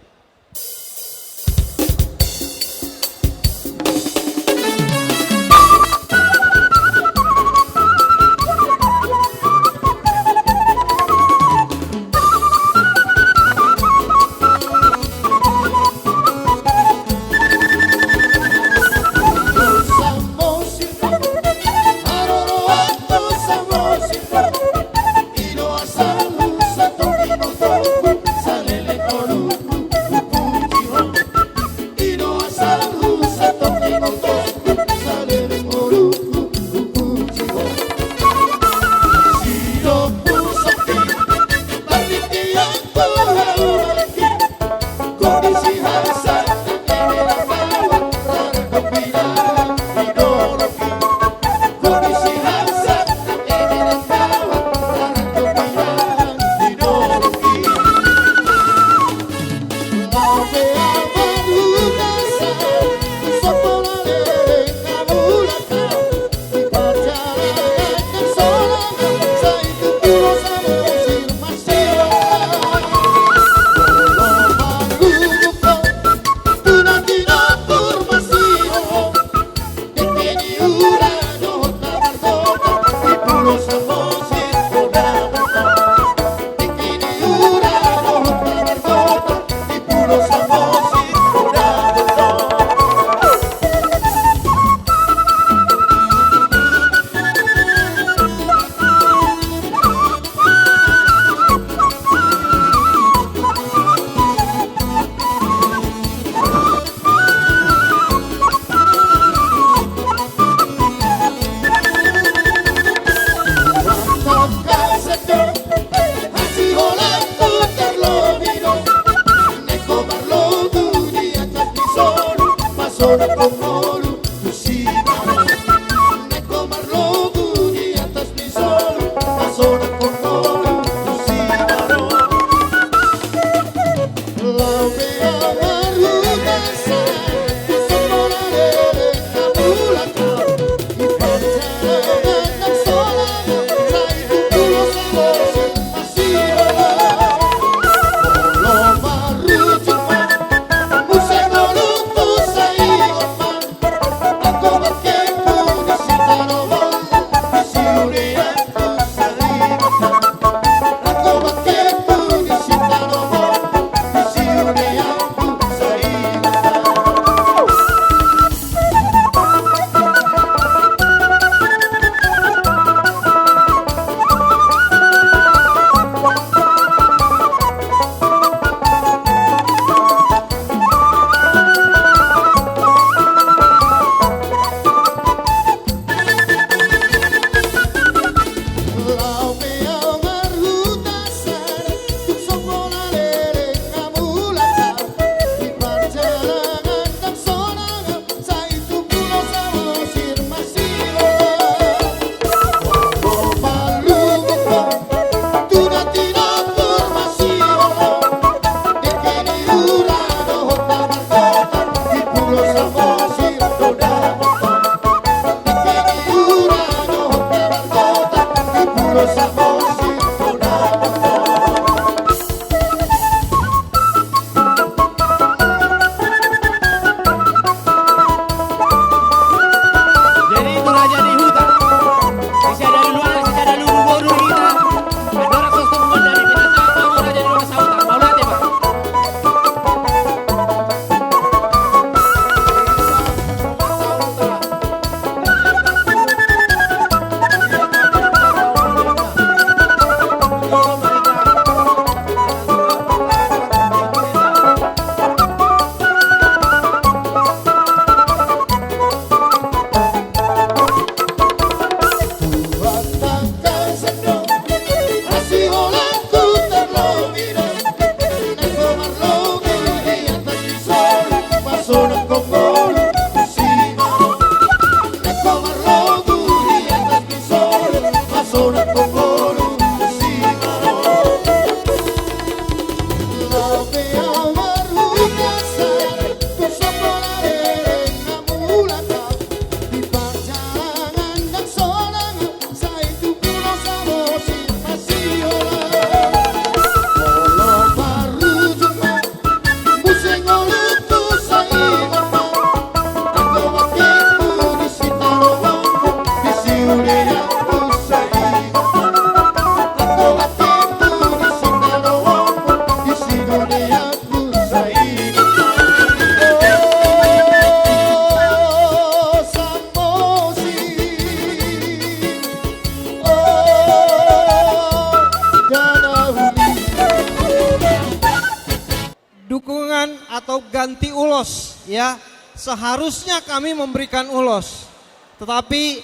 atau ganti ulos, ya. Seharusnya kami memberikan ulos. Tetapi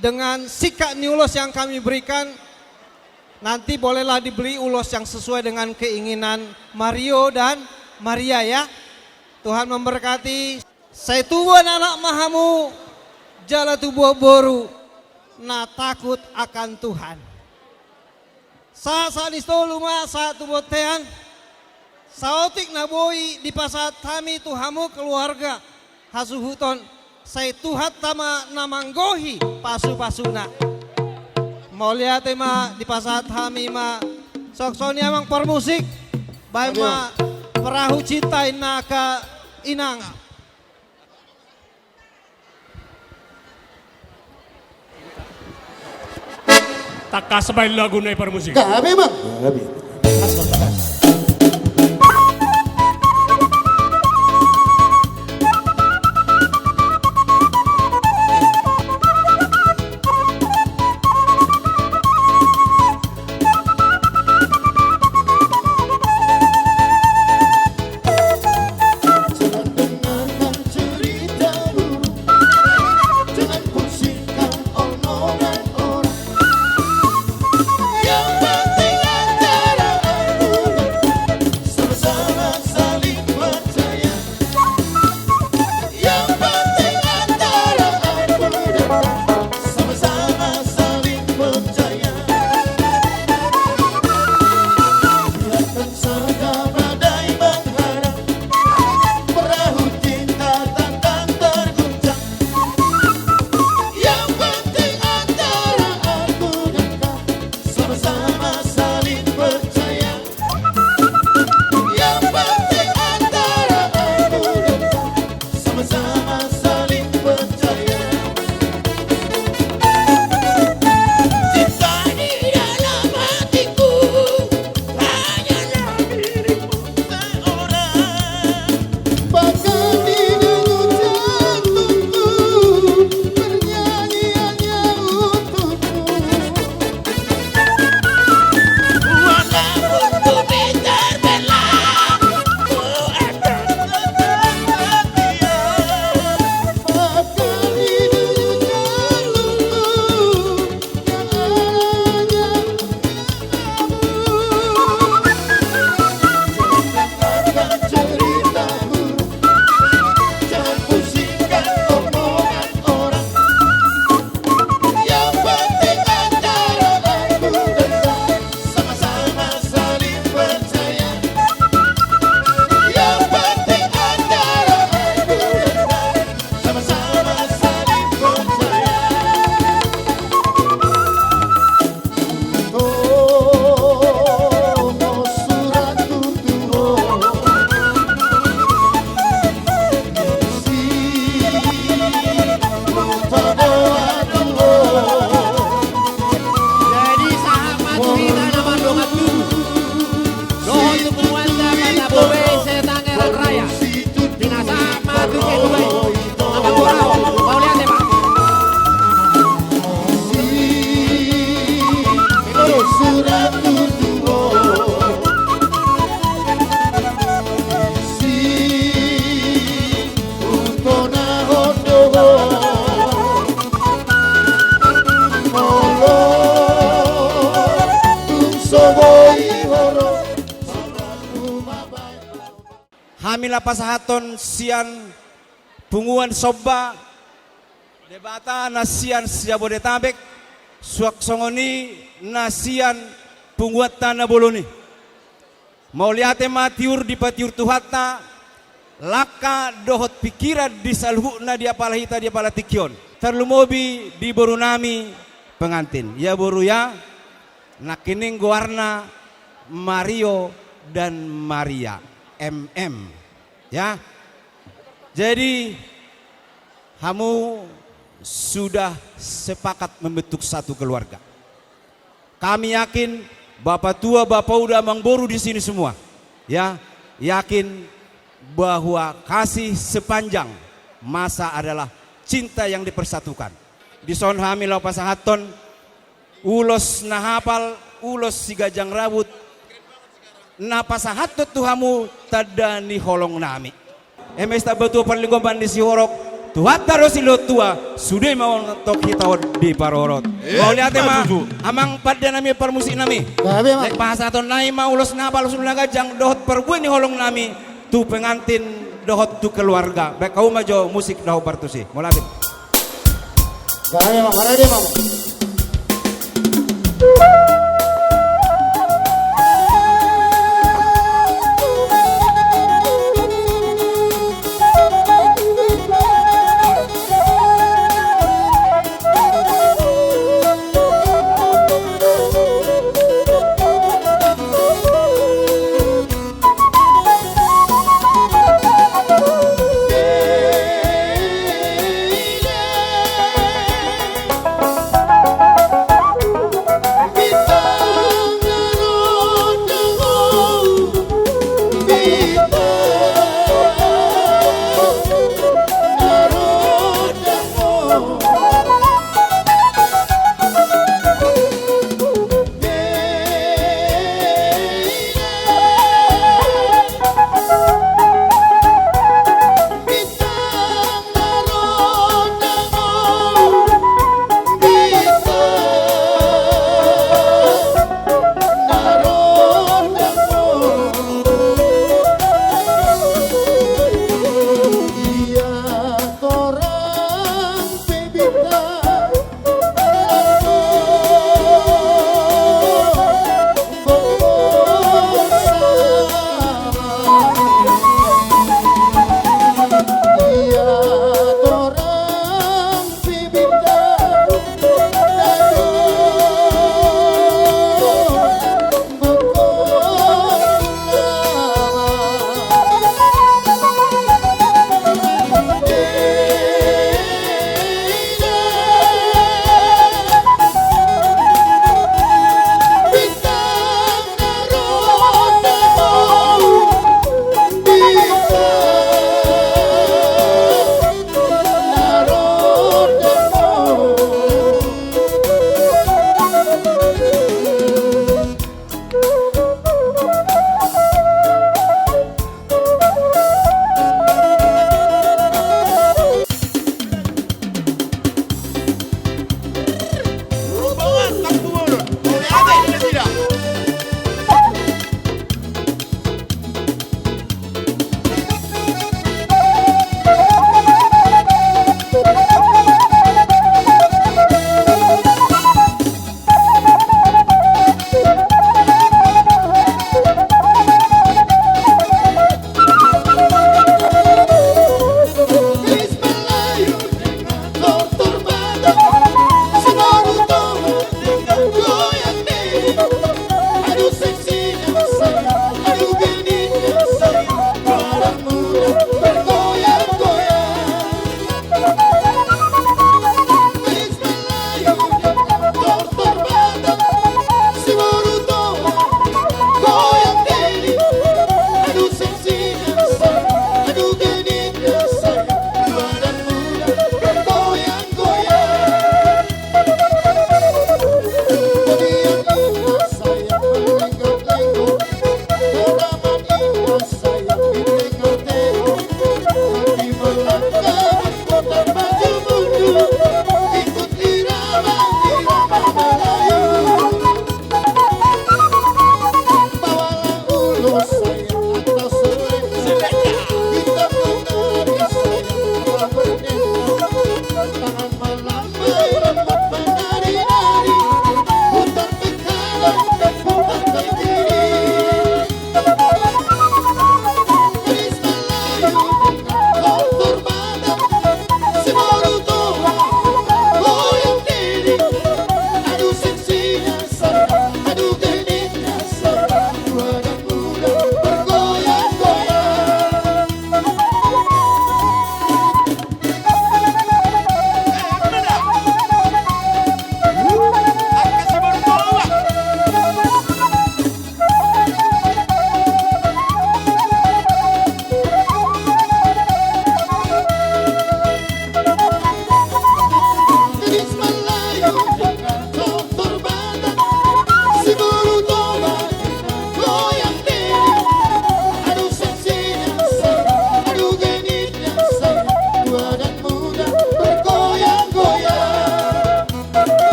dengan sikat ni ulos yang kami berikan, nanti bolehlah dibeli ulos yang sesuai dengan keinginan Mario dan Maria, ya. Tuhan memberkati. Sai tubu anak ma hamu, jala tubu boru na takut akan Tuhan. Sahat, sahat ni solu ma, sahat tu bontean. Saotik na boi dipasahat hami tu hamu keluarga hasuhuton, sai Tuhanta ma na manggohi pasupasuna. Mauliate ma, dipasahat hami ma. Songon i, amang parmusik, baen ma perahu cinta, inna angka inang. Tangkas baen laguna i, parmusik. Gabe, Bang. Gabe. Yang penting antara aku dan kau sama-sama saling percaya. Biarkan saja badai menghantam, perahu cinta takkan terguncang. Yang penting antara aku dan kau sama-sama saling percaya. Yang penting antara aku dan kau sama-sama saling percaya. Cinta di dalam hatiku hanyalah dirimu seorang. Bahkan di dalam jantungku bernyanyi hanya untukmu. Yang penting antara aku dan kau sama-sama saling percaya. Yang penting antara aku dan kau sama-sama saling percaya. Jadi sahat ma tu hita na mardongan tubu. Dohot tu punguanta Patabobe se Tangerang Raya. Pinasahat ma tu ketua i. Mauliate ma. Hami laho pasahathon sian punguan Somba Debata na sian Jabodetabek, suang songon i na sian punguanta na bolon i. Mauliate ma tiur dipatiur Tuhanta, langka dohot pingkiran di saluhutna di apala hita di apala tingki on. Tarlumobi di boru nami pengantin. Ia boru ia, nangkining goarna Mario dan Maria, M M. Ya. Jadi, hamu sudah sepakat membentuk satu keluarga. Kami yakin, bapatua, bapauda, amangboru di sini semua, ya, yakin bahwa kasih sepanjang masa adalah cinta yang dipersatukan. Dison hami laho pasahathon ulos na hapal, ulos siganjang rabut, na pasahathon tu hamu tanda ni holong nami. Eme sitamba tua parlinggoman ni Sihorok, Tuhanta do silehon tua, sude ma antong hita on diparorot. Eh, mauliate ma, tutu. Amang pande nami, parmusik nami. Gabe, Amang. Baen pasahaton nami ma ulos na balga, ulos na ganjang dohot parbue ni holong nami tu pengantin dohot tu keluarga. Baen hamu ma jo musik na hombar tusi. Mauliate. Gabe, Amang, marade, Amang.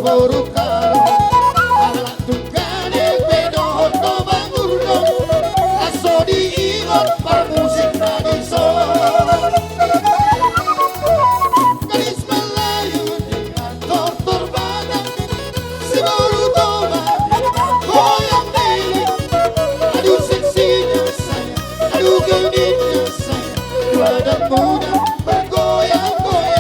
Boru Karo, halak Tungganek pe dohot Tumanggung, laos so diingot parmusik na dison. Gadis Melayu dengan tortor Batak, si boru Toba dengan goyang lele. Aduh seksinya sayang, aduh genitnya sayang, dua anak muda bergoyang-goyang.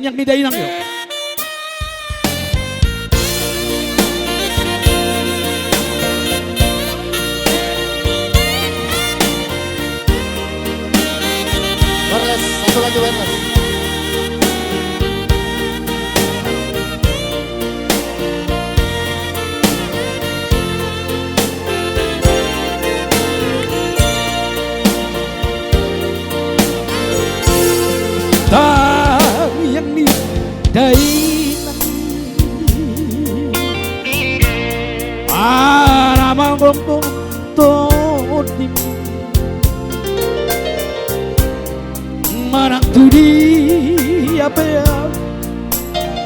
Yang ni dainang yo. Wireless, satu lagi wireless. Tariang ni dainang, para manggomgom tondimi. Manang tu dia pe ahu,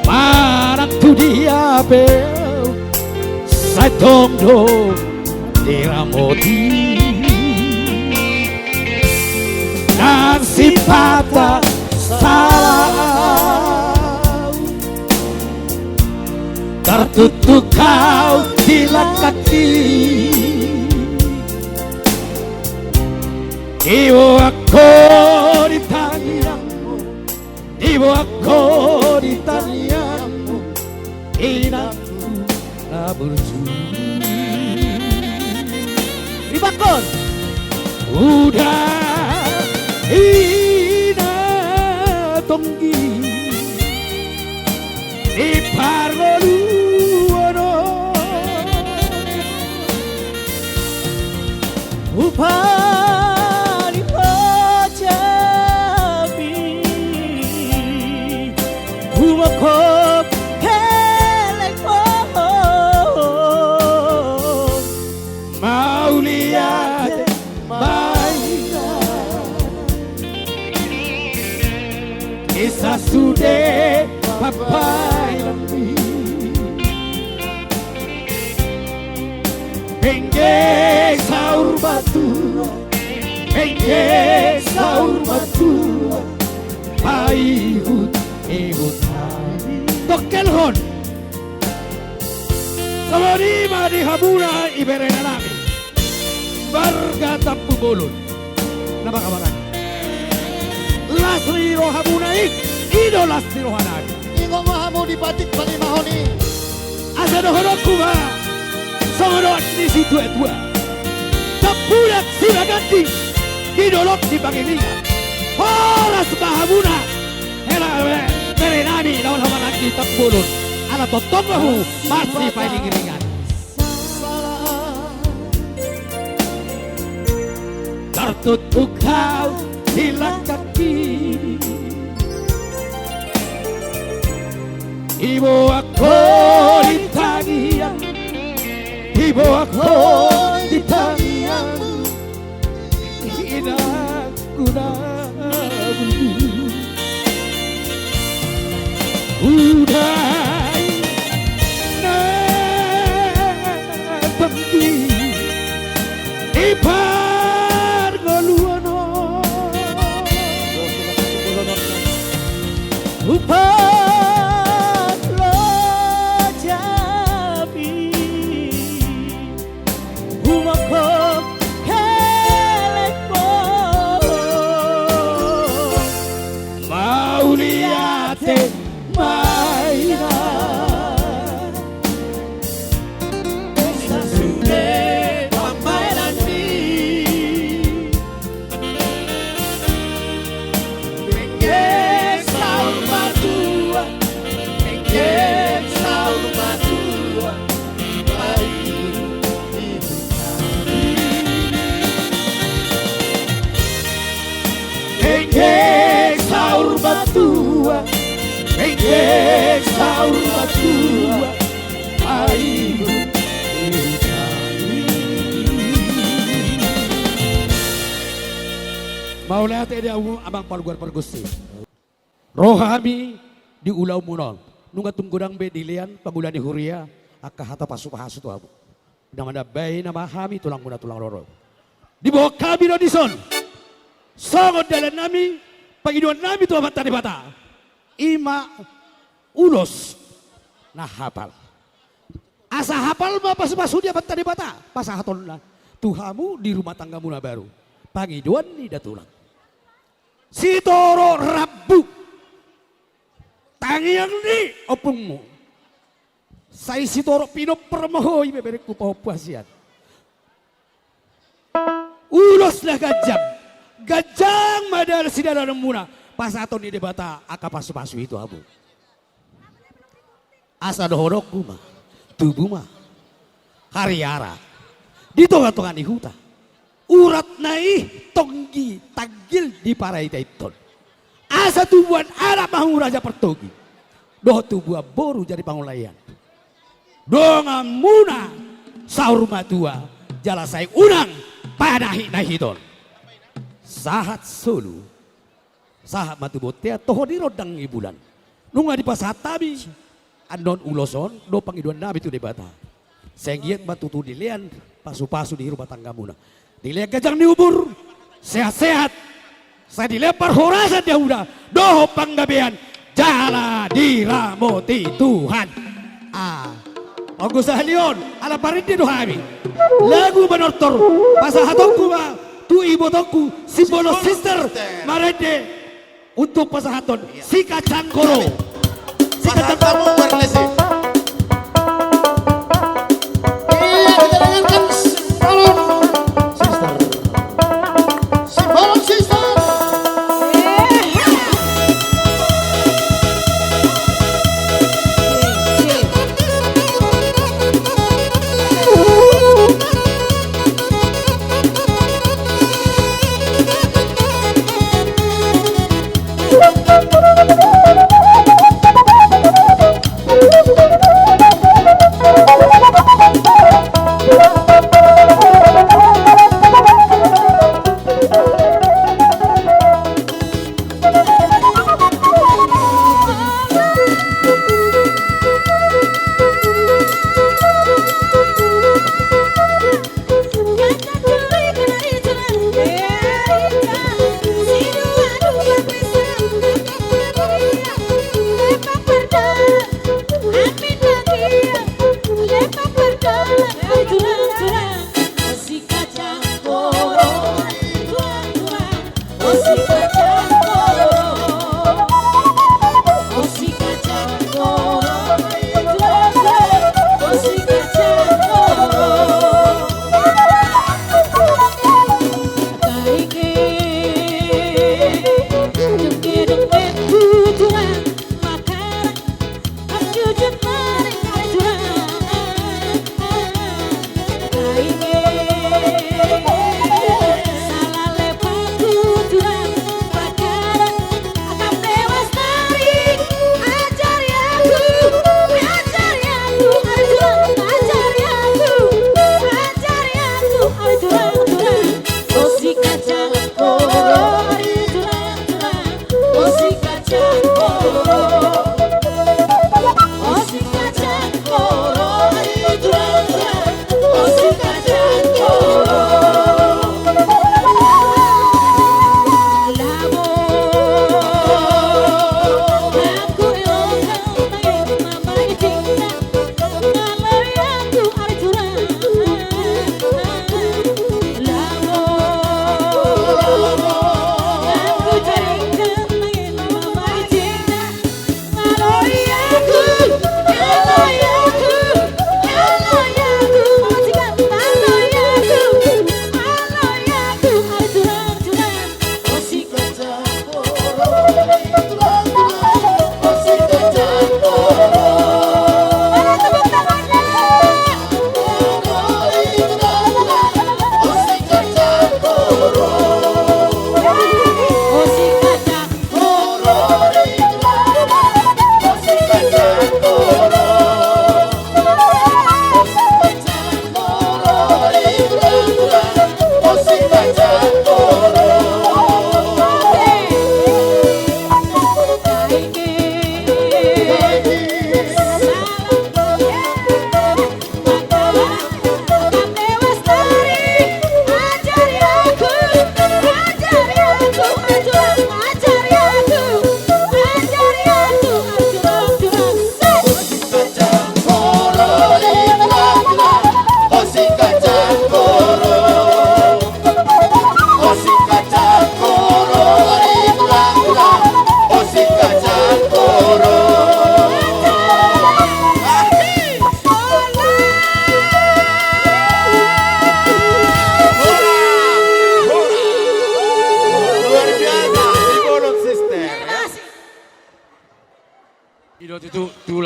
manang tu dia pe ahu, sai tong do diramoti. Nang sipata sala ahu, tartuktuk ahu di langkangki. Diboan ho di tangiangmu, diboan ho di tangiangmu, inangku na burju. Diboan ho. Uda, ina tonggi di parngoluon on. Hupaima ho jambi, humophop helengmu. Mauliate ma inang, asa sude pambahenanmi. Penggeng saur matua, penggeng saur matua, paihutihut hami. Dongkelhon. Songon i ma di hamuna iberenami, marga Tampubolon. Na mangkabaran las ni rohamuna i, i do las ni rohanami. Ingot ma hamu di patik pangimaon i. Asa dohononku ma songon dohot ni situatua: Tampubolon sibaganding, di dolok ni pangiringan. Horas ma hamuna, hela, eh, berenami na on hamu marga Tampubolon. Ala tongtong ma hamu marsipaingiringan. Tartuktuk ahu di langkangki. Diboan ho di tangiang, diboan ho di tangiang, inangku na burju. Uda, ina tonggi di parngoluon on. Huparlo jambi, humophop helengmu. Mauliate ma inang, asa sude pambahenanmi. Penggeng saur matua, penggeng saur matua, paihutihut hami. Penggeng saur matua, penggeng saur matua, paihutihut hami. Mauliate di hamu amang pargonsi. Ro hami di ulaonmuna on. Nunga tung godang be dilean pangula ni huria, angka hata pasupasu tu hamu. Na manambai nama hami tulangmuna tulang rorobot. Diboan hami do dison songon dalannami, pangidoannami tu Amanta Debata, i ma ulos na hapal. Asa hapal ma pasupasu ni Amanta Debata pasahatonna tu hamu di rumah tanggamuna baru. Pangidoan ni da tulang. Sitoro rambu. tangiang ni ompungmu. Sai sitorop pinompar ma ho, ibeberengku pahompu hasian. Ulos na ganjang, ganjang ma dalan sidalananmuna, pasahaton ni Debata angka pasupasu i tu hamu. Asa dohononku ma, tubu ma hariara di tongatonga ni huta. Uratna i tonggi tanggil di Paraitainhon. Asa tubuan anak ma hamu raja partogi, dohot tubuan boru jadi pangulahian. Donganmuna saur matua, jala sai unang panahitnahiton. Sahat solu, sahat ma tu bontean toho ni rondang ni bulan. Nunga dipasahat hami annon ulos on dohot pangidoannami tu Debata. Sai anggiat ma tutu dilean pasupasu di rumah tanggamuna. Dilean ganjang ni umur, sehat-sehat. Sai dilean parhorasan di hamuna dohot panggabean jala diramoti Tuhan. Ah. Anggo sahali on, ala parende do hami. Lagu manortor, pasahatonku ma tu ibotongku, Simbolon Sister, marende untuk pasahaton. Iya. Sikat Sanggoro. Sikat Sanggoro. Pasahatonmu, Marlesi. Iya, kita dengarkan Simbolon Sister. Simbolon Sister.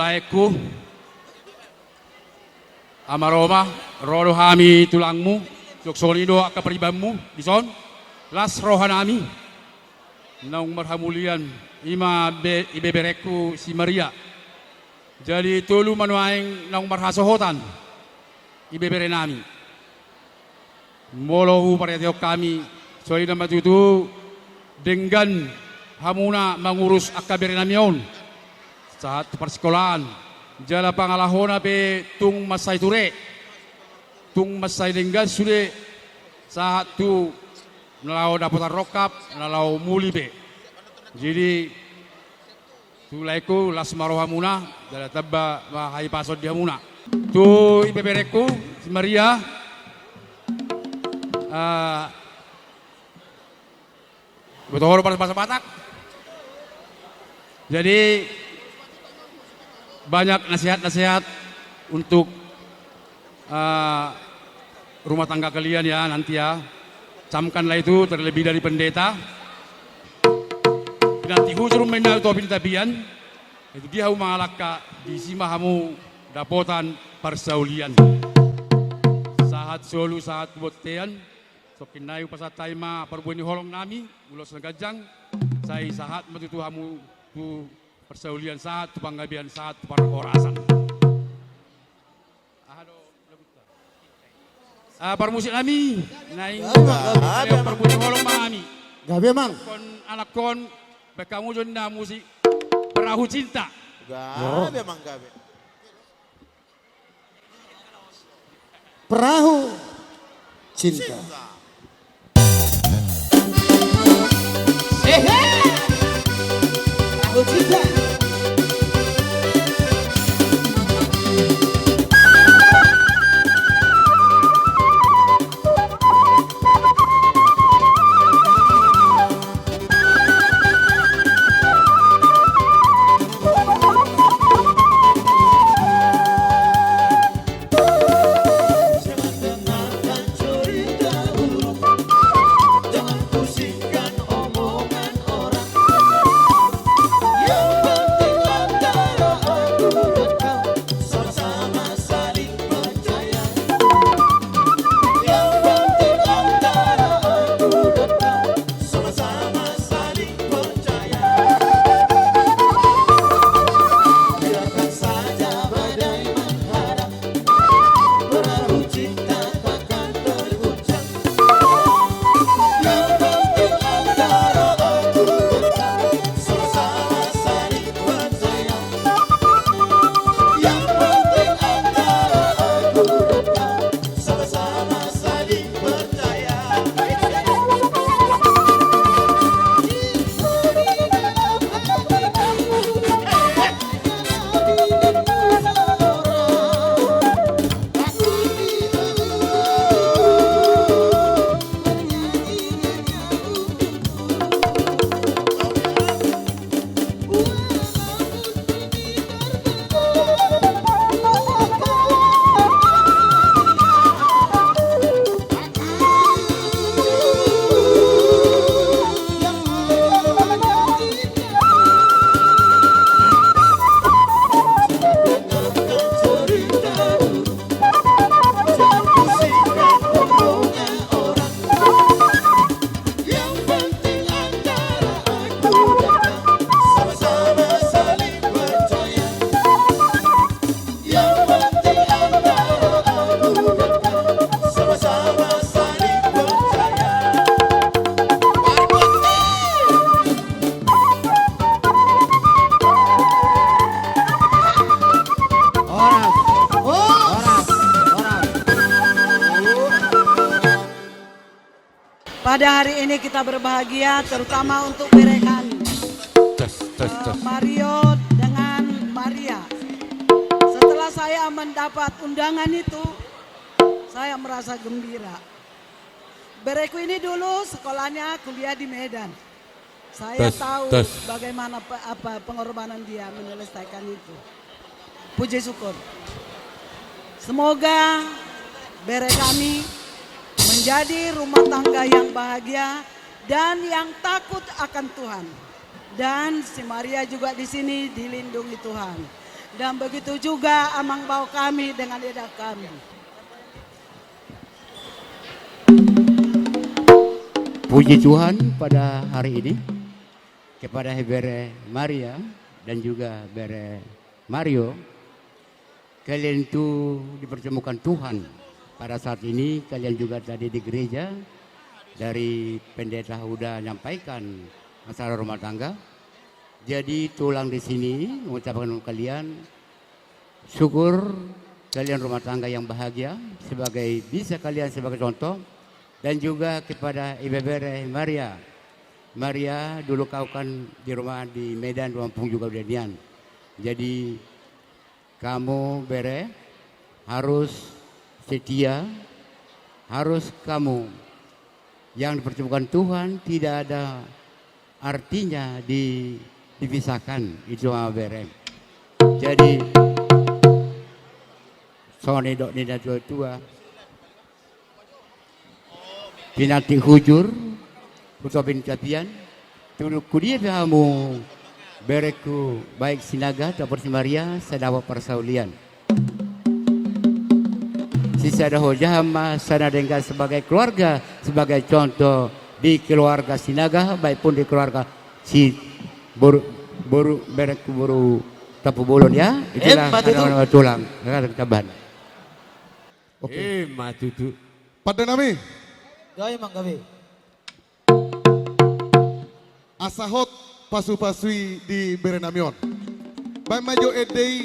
Laengku, Ama Roma, ro do hami tulangmu, jok songon i do angka paribanmu dison. Las rohanami naung marhamulian, i ma be-, ibeberengku si Maria. Jadi tolu ma nuaeng naung marhasohotan ibeberenami. Molo huparehetehon hami, songon i ma tutu denggan hamuna mangurus angka berenami on, sahat tu parsikolaan, jala pangalahona pe tung mansai ture, tung mansai denggan sude, sahat tu na laho dapotan rongkap, na laho muli pe. Jadi, tu laengku, las ma rohamuna, jala tamba ma hahipason di hamuna. Tu ibeberengku si Maria, ah, boto ho do bahasa Batak. Jadi, banyak nasihat-nasihat untuk, eh, rumah tangga kalian ya, nanti ya. Camkanlah itu terlebih dari pendeta. Pinanti hujur ma inna tu pinantian. Itu dia hamu mangalangka, disi ma hamu dapotan parsaulian. Sahat solu, sahat tu bontean. Songon i nai hupasahat hami ma parbue ni holong nami, ulos na ganjang, sai sahat ma tutu hamu tu parsaulian, sahat tu panggabean, sahat tu parhorasan. Aha do laguta? Ah, parmusik nami, nai. Gabe, gabe. Parbue ni holong ma hami. Gabe, Amang. Kon anakkon, baen hamu jo ninna musik Perahu Cinta. Gabe, Amang, gabe. Perahu Cinta. Cinta. Ehe. Perahu Cinta. Horas. Horas. Horas. Pada hari ini kita berbahagia, terutama untuk bere kami, Tes, tes, eh, tes. Mario dengan Maria. Setelah saya mendapat undangan itu, saya merasa gembira. Bereku ini dulu sekolahnya kuliah di Medan. Saya tahu bagaimana pe-, apa, pengorbanan dia menyelesaikan itu. Puji syukur. Semoga bere kami menjadi rumah tangga yang bahagia dan yang takut akan Tuhan. Dan si Maria juga di sini dilindungi Tuhan. Dan begitu juga amang bau kami dengan eda kami. Puji Tuhan, pada hari ini kepada Bere Maria dan juga Bere Mario, kalian itu dipertemukan Tuhan. Pada saat ini kalian juga tadi di gereja, dari pendeta sudah menyampaikan masalah rumah tangga. Jadi tulang di sini mengucapkan kalian syukur, kalian rumah tangga yang bahagia, sebagai, bisa kalian sebagai contoh, dan juga kepada Ibebere Maria. Maria, dulu kau kan di rumah di Medan, di Lampung juga udah nian. Jadi kamu, Bere, harus setia, harus kamu yang dipertemukan Tuhan, tidak ada artinya di, dipisahkan, itu, Bere. Jadi songon didok ni na tua-tua, pinantik hujur, hutopin tapian, tu dia pe hamu berengku, baik Sinaga ataupun si Maria, sai dapot parsaulian. Sisada hojahan ma, sai na denggan sebagai keluarga, sebagai contoh di keluarga Sinaga, baik pun di keluarga si boru, boru, berengku boru Tampubolon ya. Itulah. Emma tutu. Tulang. Oke. Emma tutu. Pande nami. Gabe, amang, gabe. Asa hot pasu-pasu i di bere nami on. Baen ma jo ende i,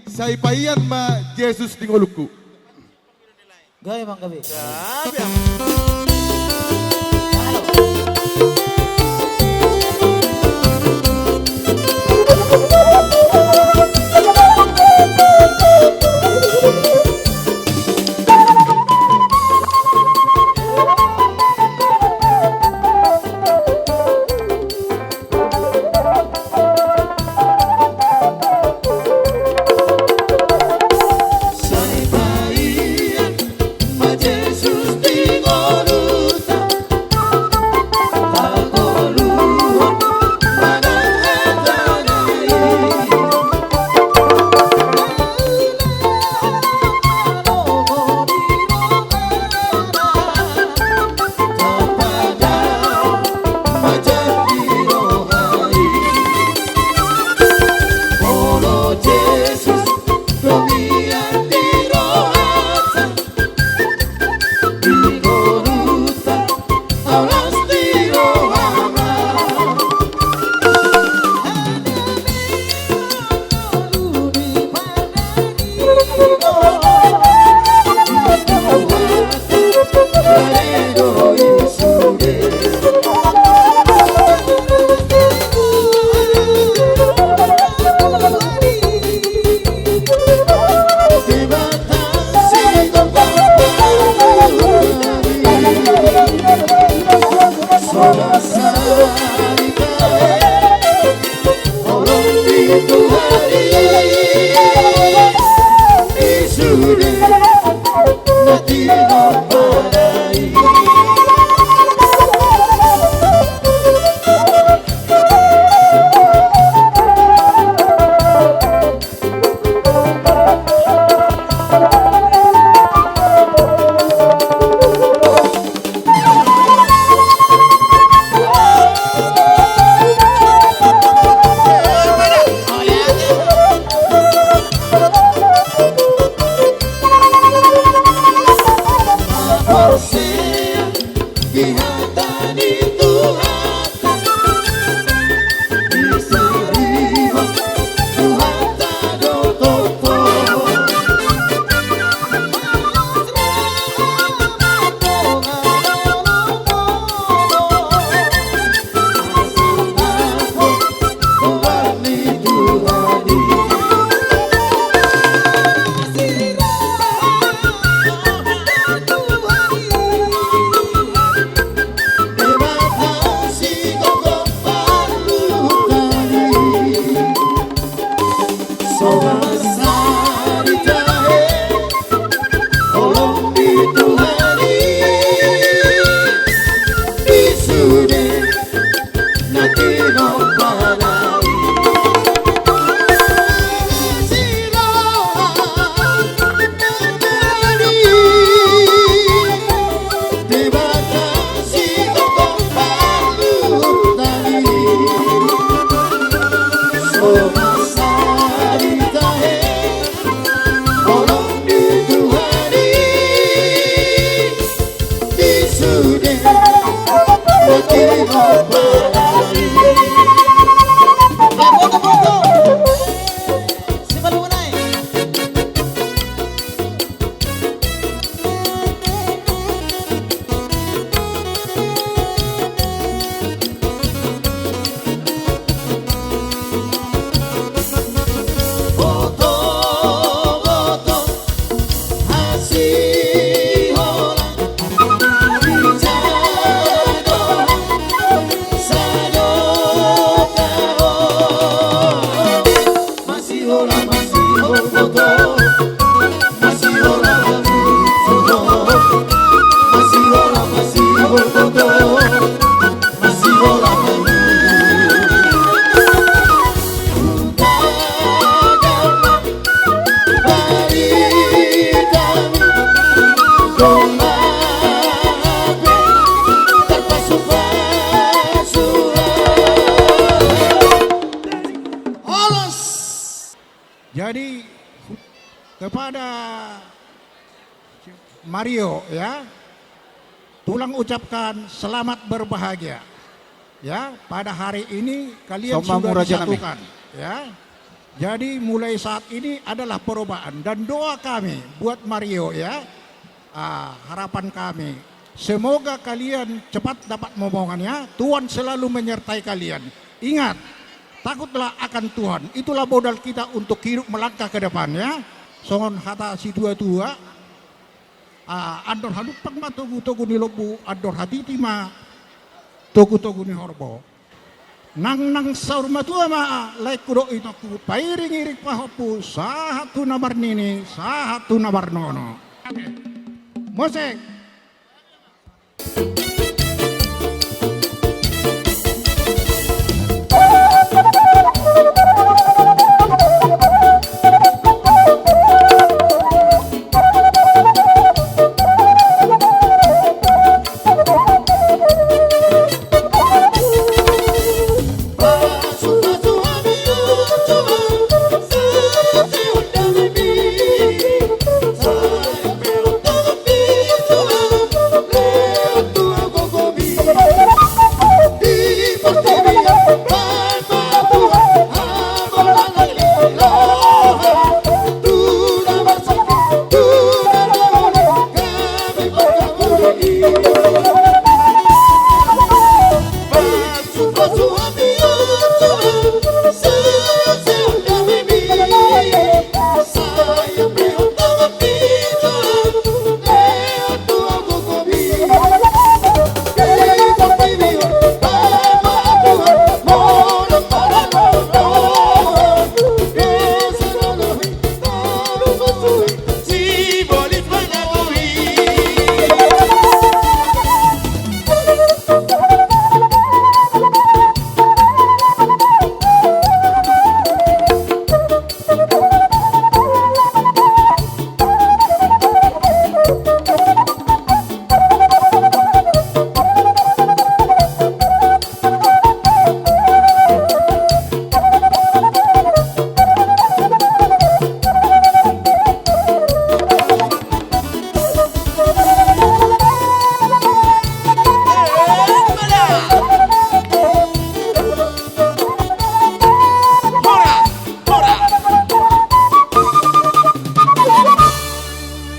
sai paian ma Jesus di ngolungku. Gabe, amang, gabe. Gabe, amang. Kepada Mario, ya, tulang ucapkan selamat berbahagia. Ya, pada hari ini kalian sudah disatukan, ya. Jadi mulai saat ini adalah perobaan dan doa kami buat Mario, ya. Ah, harapan kami, semoga kalian cepat dapat momongan, ya. Tuhan selalu menyertai kalian. Ingat, takutlah akan Tuhan. Itulah modal kita untuk hidup melangkah ke depan, ya. Songon hata situa-tua, ah, andor hanumpang ma togu-togu ni lombu, andor hatiti ma togu-togu ni horbo. Nangnang saur matua ma laengku dohot itongku, pairing-iring pahompu, sahat tu na marnini, sahat tu na marnono. Musik.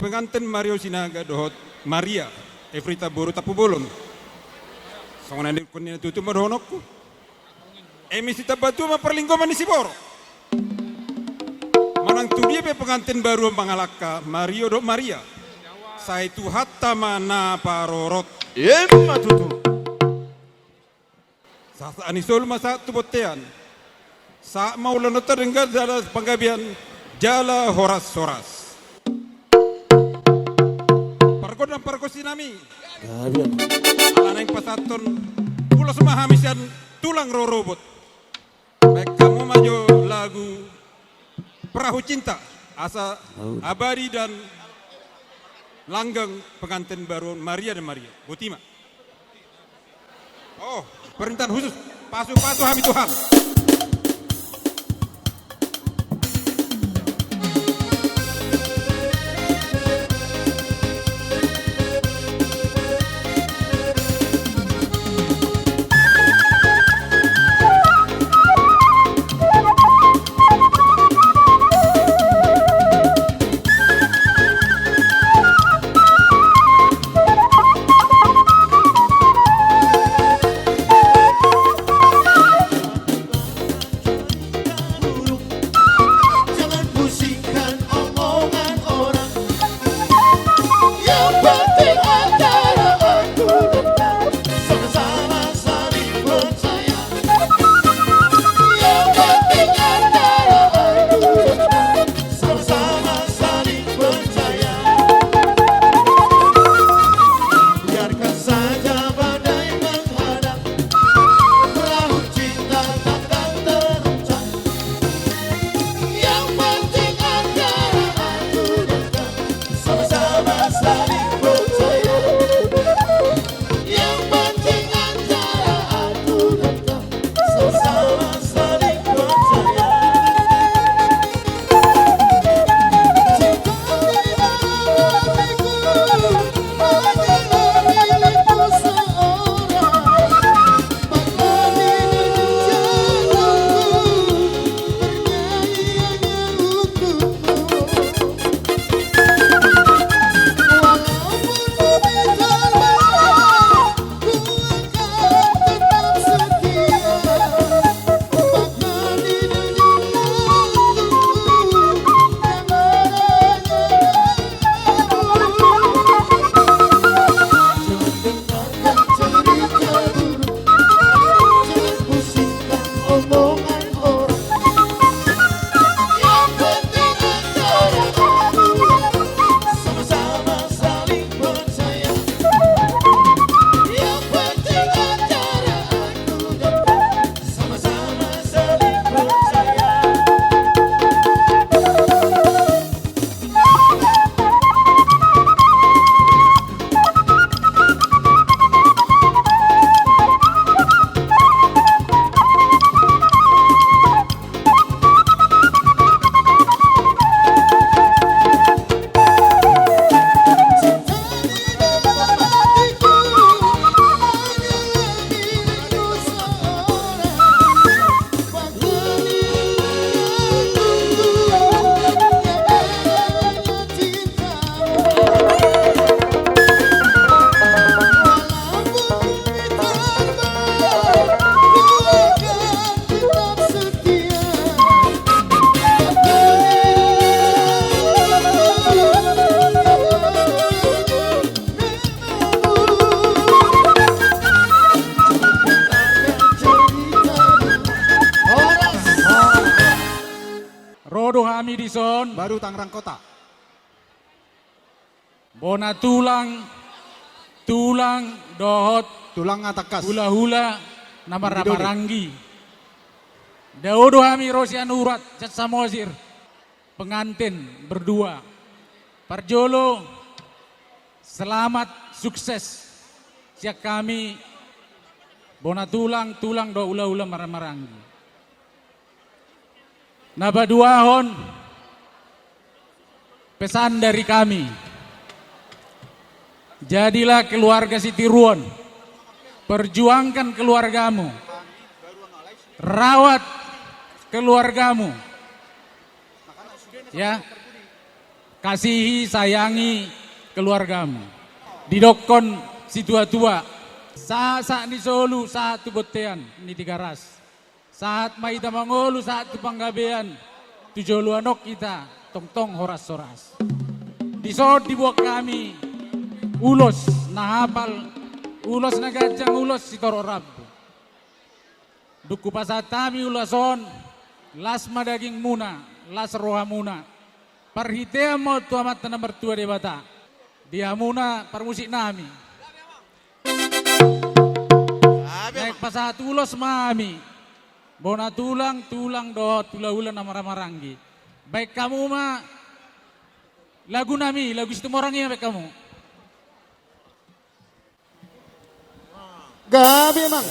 Pengantin Mario Sinaga dohot Maria Efrita boru Tampubolon. Songon na nidok ni na tutu ma dohononku. Eme sitambatua ma parlinggoman ni siborok. Manang tu dia pe pengantin baru on mangalangka, Mario dohot Maria, sai Tuhanta ma na parorot. Ima tutu. Sahat ni solu ma sahat tu bontean. Sahat ma ulaonta denggan jala panggabean jala horas-horas. Pargondang pargonsi nami. Gabe. Ala naeng pasahathon ulos ma hami sian tulang rorobot. Baen hamu ma jo lagu Perahu Cinta asa abadi dan langgeng pengantin baru on Maria dan Mario. Boti ma. Oh, permintaan khusus. Pasu-pasu hami Tuhan. Baru Tangerang Kota. Bona tulang, tulang dohot tulang na tangkas, hulahula na marhahamaranggi. Dao do hami ro sian urat, sian Samosir, pengantin berdua. Parjolo, selamat sukses sian hami, bona tulang, tulang dohot hulahula marhahamaranggi. Na paduahon, pesan dari kami. Jadilah keluarga Sitiruon. Perjuangkan keluargamu. Rawat keluargamu. Ya. Kasihi, sayangi keluargamu. Didokkon situatua. Sahat, sahat ni solu, sahat tu bontean ni Tigaras. Sahat ma hita mangolu, sahat tu panggabean, tu joloan on hita tongtong horas-horas. Dison diboan hami ulos na hapal, ulos na ganjang, ulos sitorop rambu. Dung hupasahat hami ulos on, las ma dagingmuna, las rohamuna. Parhitean ma on tu Amanta na martua Debata. Di hamuna parmusik nami. Gabe, Amang. Naeng pasahat ulos ma hami. Bona tulang, tulang dohot hulahula na marhahamaranggi. Baen hamu ma lagu nami, lagu Situmorang i ma baen hamu. Gabe, Amang.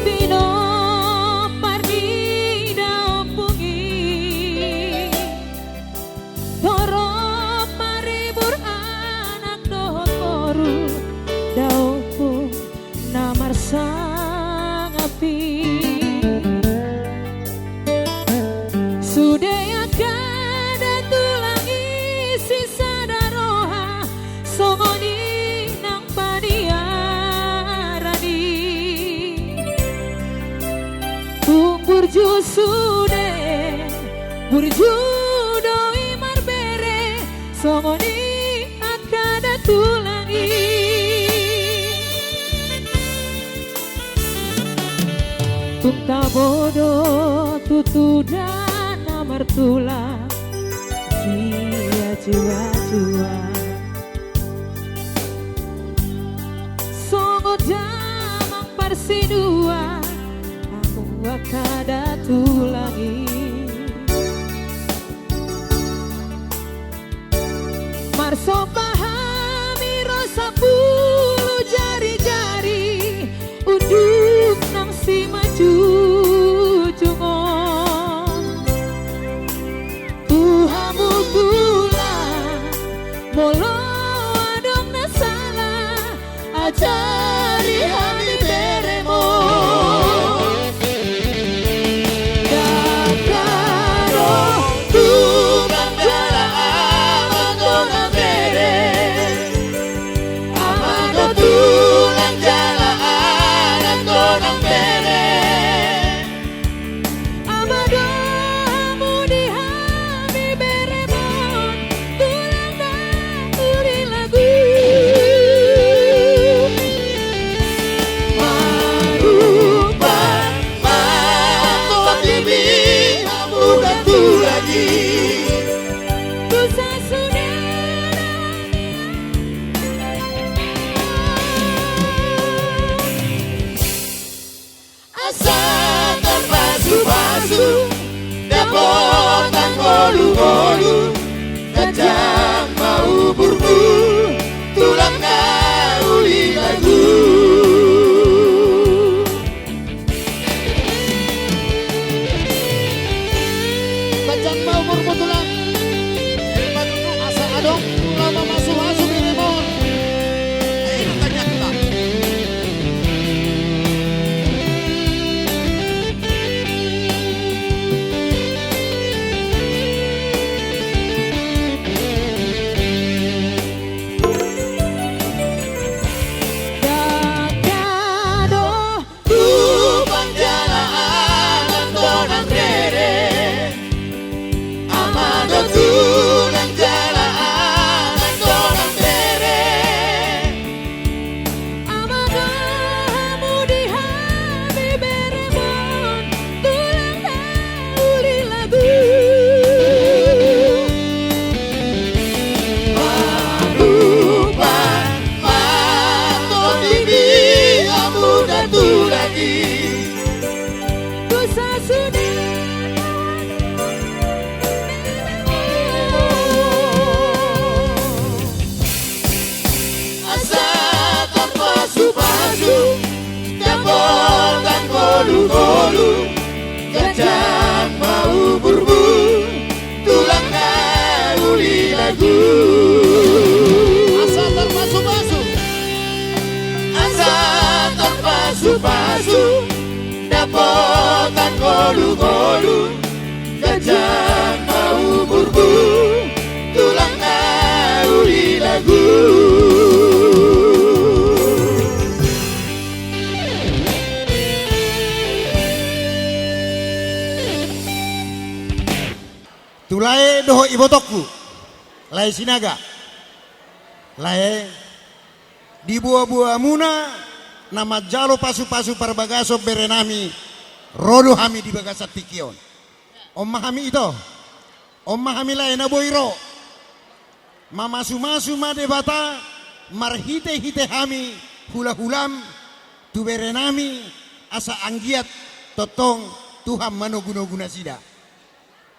Pinompar ni daompung i, torop maribur anak dohot boru, daompung na marsangap i. Sude angka da tulang i sisada roha, songon i nang paniaran i. Tung burju sude, burju do i marbere, songon i angka da tulang i. Tung tabo do tutu da na martulang, sian jua-jua. Songon damang parsiduan, hamu angka da tulang i. Marsomba hami ro sampulu jari-jari, unduk nang simanjujung on. Tu hamu tulang, molo adong na sala, ajari hami berem on. Dangka do tulang jala amang do nang bere. Amang do tulang jala anak do nang bere. Amang do hamu di hami berem on, tulang na uli lagu. Marupa ma tondimi hamu da tulang i. Tu sasudena. Asa tarpasu-pasu, dapotan ngolu-ngolu, ganjang ma umurmu, tulang na uli lagu. Ganjang ma umurmu, tulang. Asa adong na mamasu-masu berem on. Dangka do tulang jala anak do nang bere. Amang do tulang jala anak do nang bere. Amang do hamu di hami berem on, tulang na uli lagu. Marupa ma tondimi hamu da tulang i. Tu sasudena. Asa tarpasu-pasu, dapotan ngolu-ngolu, ganjang ma umurmu, tulang na uli lagu. Asa tarpasu-pasu. Asa tarpasu-pasu, dapotan ngolu-ngolu, ganjang ma umurmu, tulang na uli lagu. Tu lae dohot ibotongku, lae Sinaga. Lae, di boa-boamuna na manjalo pasu-pasu parbagason berenami, ro do hami di bagasan tingki on. On ma hami ito. On ma hami lae na boi ro. Mamasu-masu ma Debata marhite-hite hami hula-hulam tu berenami, asa anggiat tongtong Tuhan manogu-nogu nasida.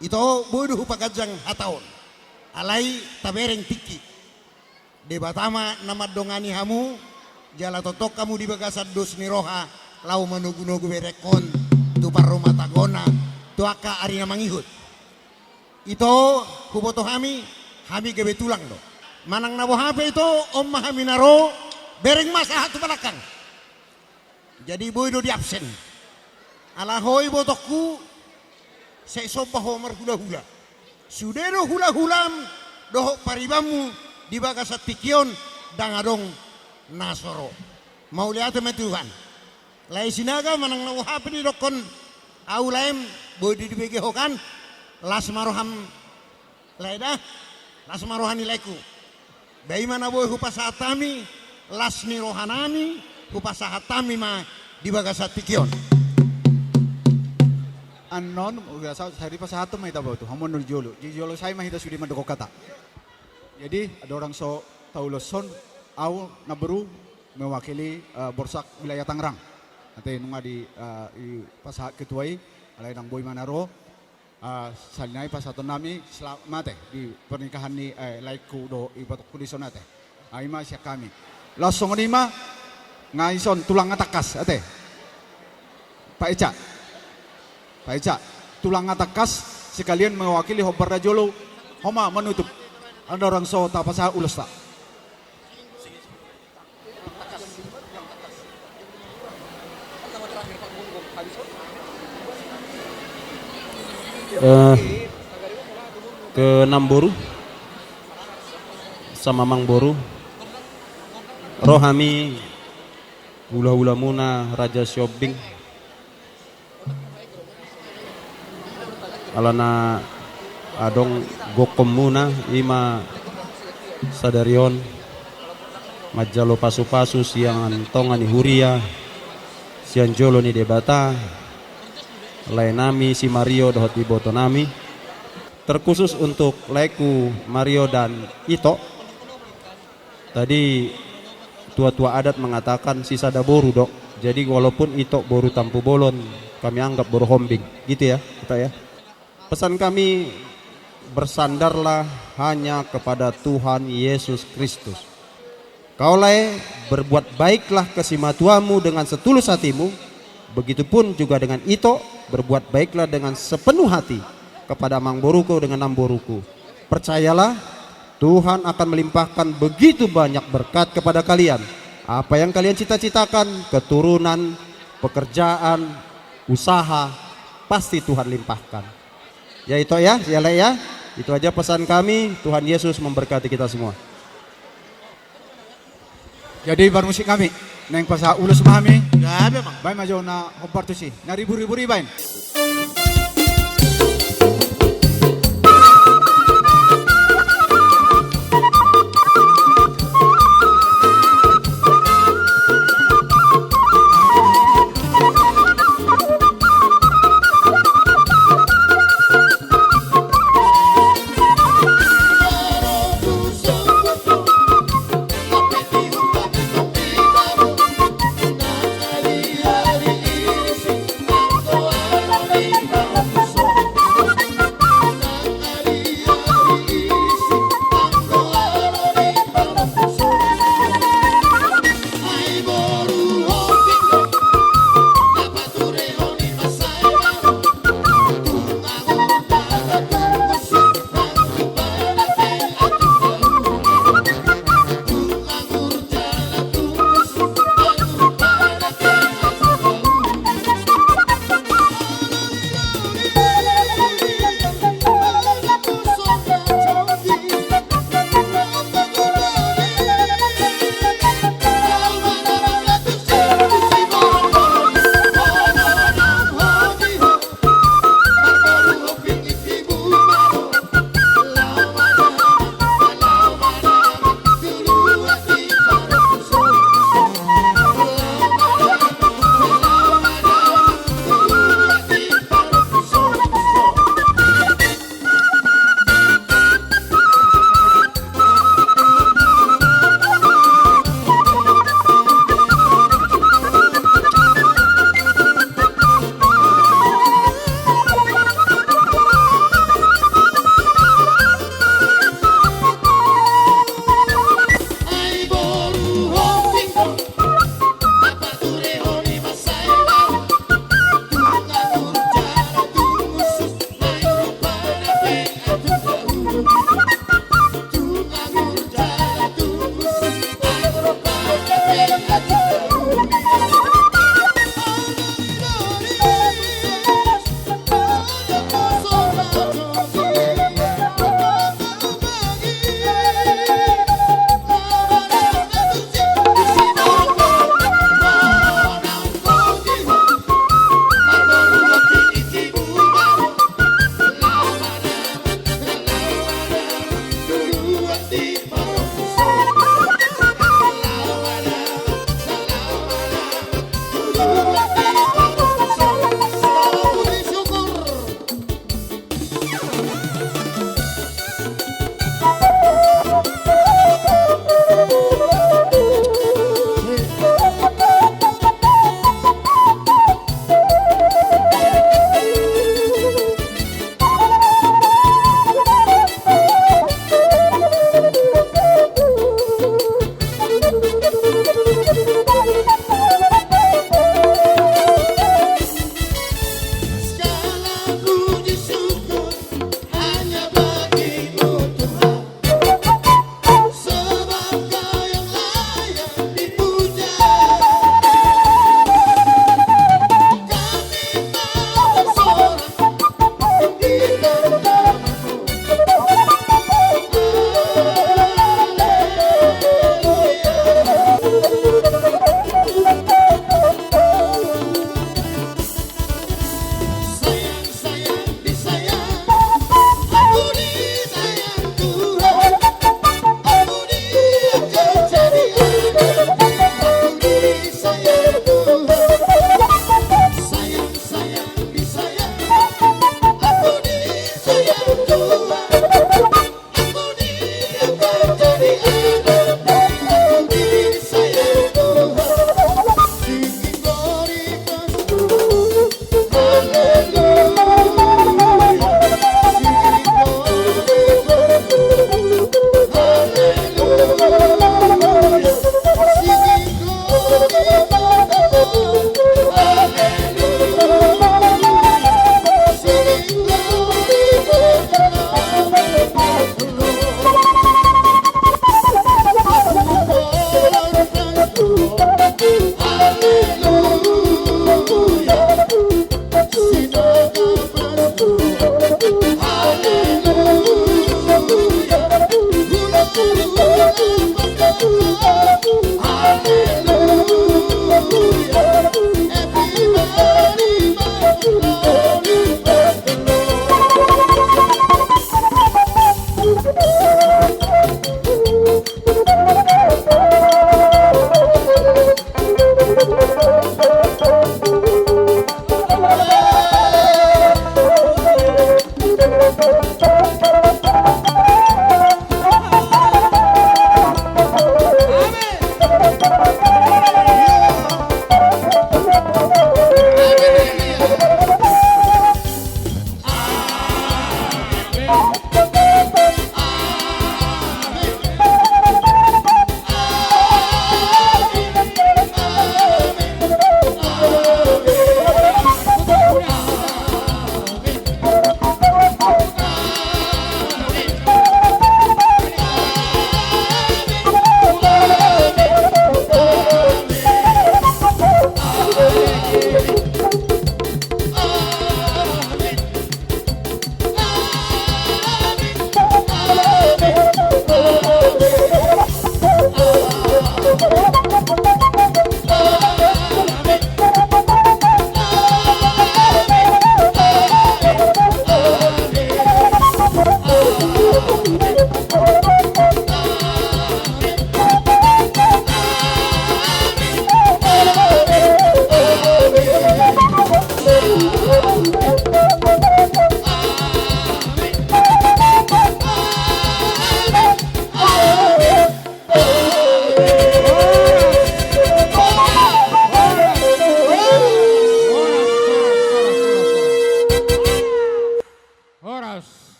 Ito, boi do hupaganjang hata on. Alai tabereng tingki. Debata ma na mandongani hamu, jala tongtong hamu di bagasan dos ni roha, Laho manogunogu berenghon tu parrumatanggaonna tu angka ari na mangihut. Ito, huboto hami, hami gabe tulang do. Manang na boha pe ito, on ma hami na ro, bereng ma sahat tu balakang. Jadi boi do di absen. Ala ho ibotongku, sai somba ho marhulahula. Sude do hulahulam dohot paribanmu di bagasan tingki on, ndang adong na so ro. Mauliate ma Tuhan. Lae Sinaga, manang na boha pe didokkon ahu laem, boi do dibege ho kan. Las ma roham lae da, las ma roha ni laengku. Ba i ma na boi hupasahat hami, las ni rohanami hupasahat hami ma di bagasan tingki on. Annon, udah sa-, sari pasahaton ma hita botu, hamu annon di jolo. Di jolo sae ma hita sude mandok hata. Jadi, andorang so tauloshon, ahu namboru mewakili, eh, Borsak wilayah Tangerang. Ate nunga di, eh, dipasahat ketua i, alai ndang boi ma na ro. Ah, sahali nai pasahatonnami selamat, ate, di pernikahan ni, eh, laengku dohot ibotongku dison, ate. Ah, i ma sian hami. Laos songon i ma, nga ison tulang na tangkas, ate. Pak Eca. Pak Eca, tulang na tangkas, sekalian mewakili hombar na jolo, ho ma manutup. Andorang so tapasahat ulosta. Eh, ke namboru, sama amangboru, ro hami hulahulamuna Raja Siombing. Alana adong gokhonmuna, i ma sadari on manjalo pasupasu sian tonga ni huria, sian jolo ni Debata, laenami si Mario dohot ibotonami. Terkhusus untuk laengku Mario dan Ito. Tadi tua-tua adat mengatakan sisada boru do. Jadi walaupun Ito boru Tampubolon, kami anggap boru Hombing. Gitu ya, Ito ya. Pesan kami, bersandarlah hanya kepada Tuhan Yesus Kristus. Kau lae, berbuat baiklah ke simatuamu dengan setulus hatimu, begitupun juga dengan Ito, berbuat baiklah dengan sepenuh hati kepada amangboruku dengan namboruku. Percayalah, Tuhan akan melimpahkan begitu banyak berkat kepada kalian. Apa yang kalian cita-citakan, keturunan, pekerjaan, usaha, pasti Tuhan limpahkan. Ya, Ito ya, ya, lae ya. Itu aja pesan kami. Tuhan Yesus memberkati kita semua. Jadi, parmusik nami, naeng pasahat ulos ma hami. Gabe, Amang. Baen ma jo na hombar tusi. Na ribur-ribur i baen.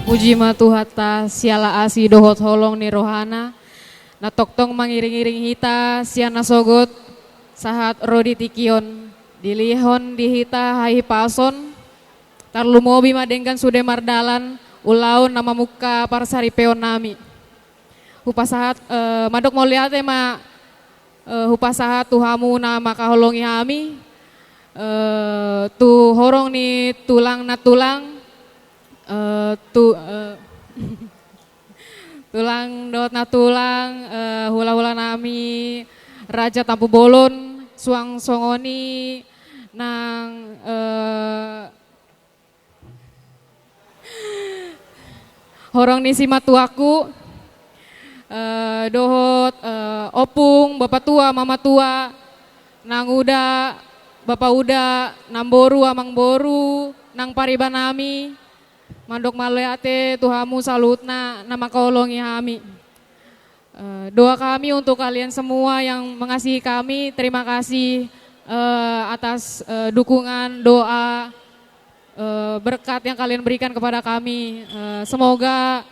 Puji ma Tuhanta siala asi dohot holong ni rohana, na tongtong mangiring-iring hita sian na sogot sahat ro di tingki on, dilehon di hita hahipason, tarlumobi ma denggan sude mardalan ulaon na mamungka parsaripeonnami. Hupasahat, eh, mandok mauliate ma, eh, hupasahat tu hamu na mangkaholongi hami, eh, tu horong ni tulang nantulang, eh, tu, eh, tulang dohot nantulang, eh, hulahulanami Raja Tampubolon, suang songon i nang, eh, horong ni simatuangku, eh, dohot, eh, ompung, bapatua, mamatua, nanguda, bapauda, namboru, amangboru, nang paribanami, mandok mauliate tu hamu saluhutna na mangkaholongi hami. Eh, doa kami untuk kalian semua yang mengasihi kami. Terima kasih, eh, atas, eh, dukungan, doa, eh, berkat yang kalian berikan kepada kami. Eh, semoga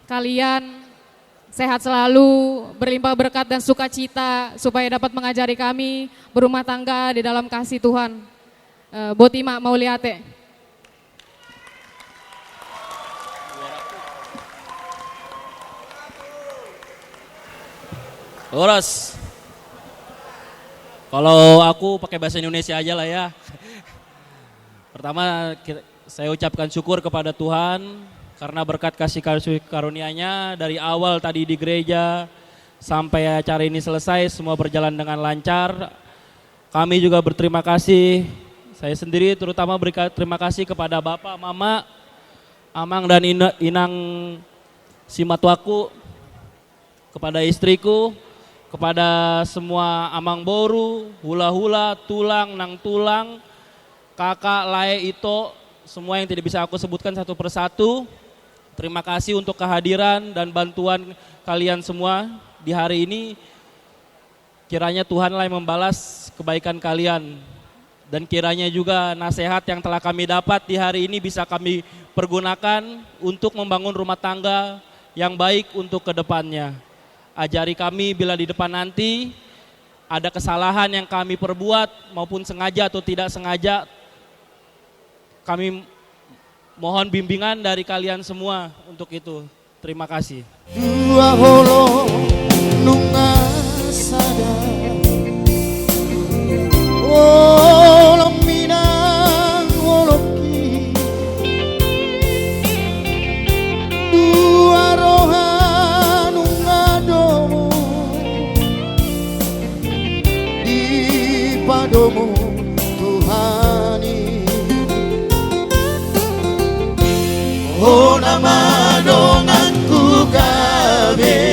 kalian sehat selalu, berlimpah berkat dan sukacita, supaya dapat mengajari kami berumah tangga di dalam kasih Tuhan. Eh, boti ma, mauliate. Horas. Kalau aku pakai bahasa Indonesia aja lah ya. Pertama, kita, saya ucapkan syukur kepada Tuhan karena berkat kasih, kasih karunia-Nya dari awal tadi di gereja sampai acara ini selesai, semua berjalan dengan lancar. Kami juga berterima kasih, saya sendiri terutama berterima kasih kepada Bapak, Mama, Amang dan Ina-, Inang simatuangku, kepada istriku, kepada semua amangboru, hulahula, tulang, nang tulang, kakak, lae, ito, semua yang tidak bisa aku sebutkan satu persatu. Terima kasih untuk kehadiran dan bantuan kalian semua di hari ini. Kiranya Tuhanlah yang membalas kebaikan kalian. Dan kiranya juga nasihat yang telah kami dapat di hari ini bisa kami pergunakan untuk membangun rumah tangga yang baik untuk ke depannya. Ajari kami bila di depan nanti ada kesalahan yang kami perbuat maupun sengaja atau tidak sengaja, kami mohon bimbingan dari kalian semua untuk itu. Terima kasih. Dua holong nunga sada, holong minang holong ki. Dua roha nunga domu dipadomu Tuhan i. Hona ma donganku gabe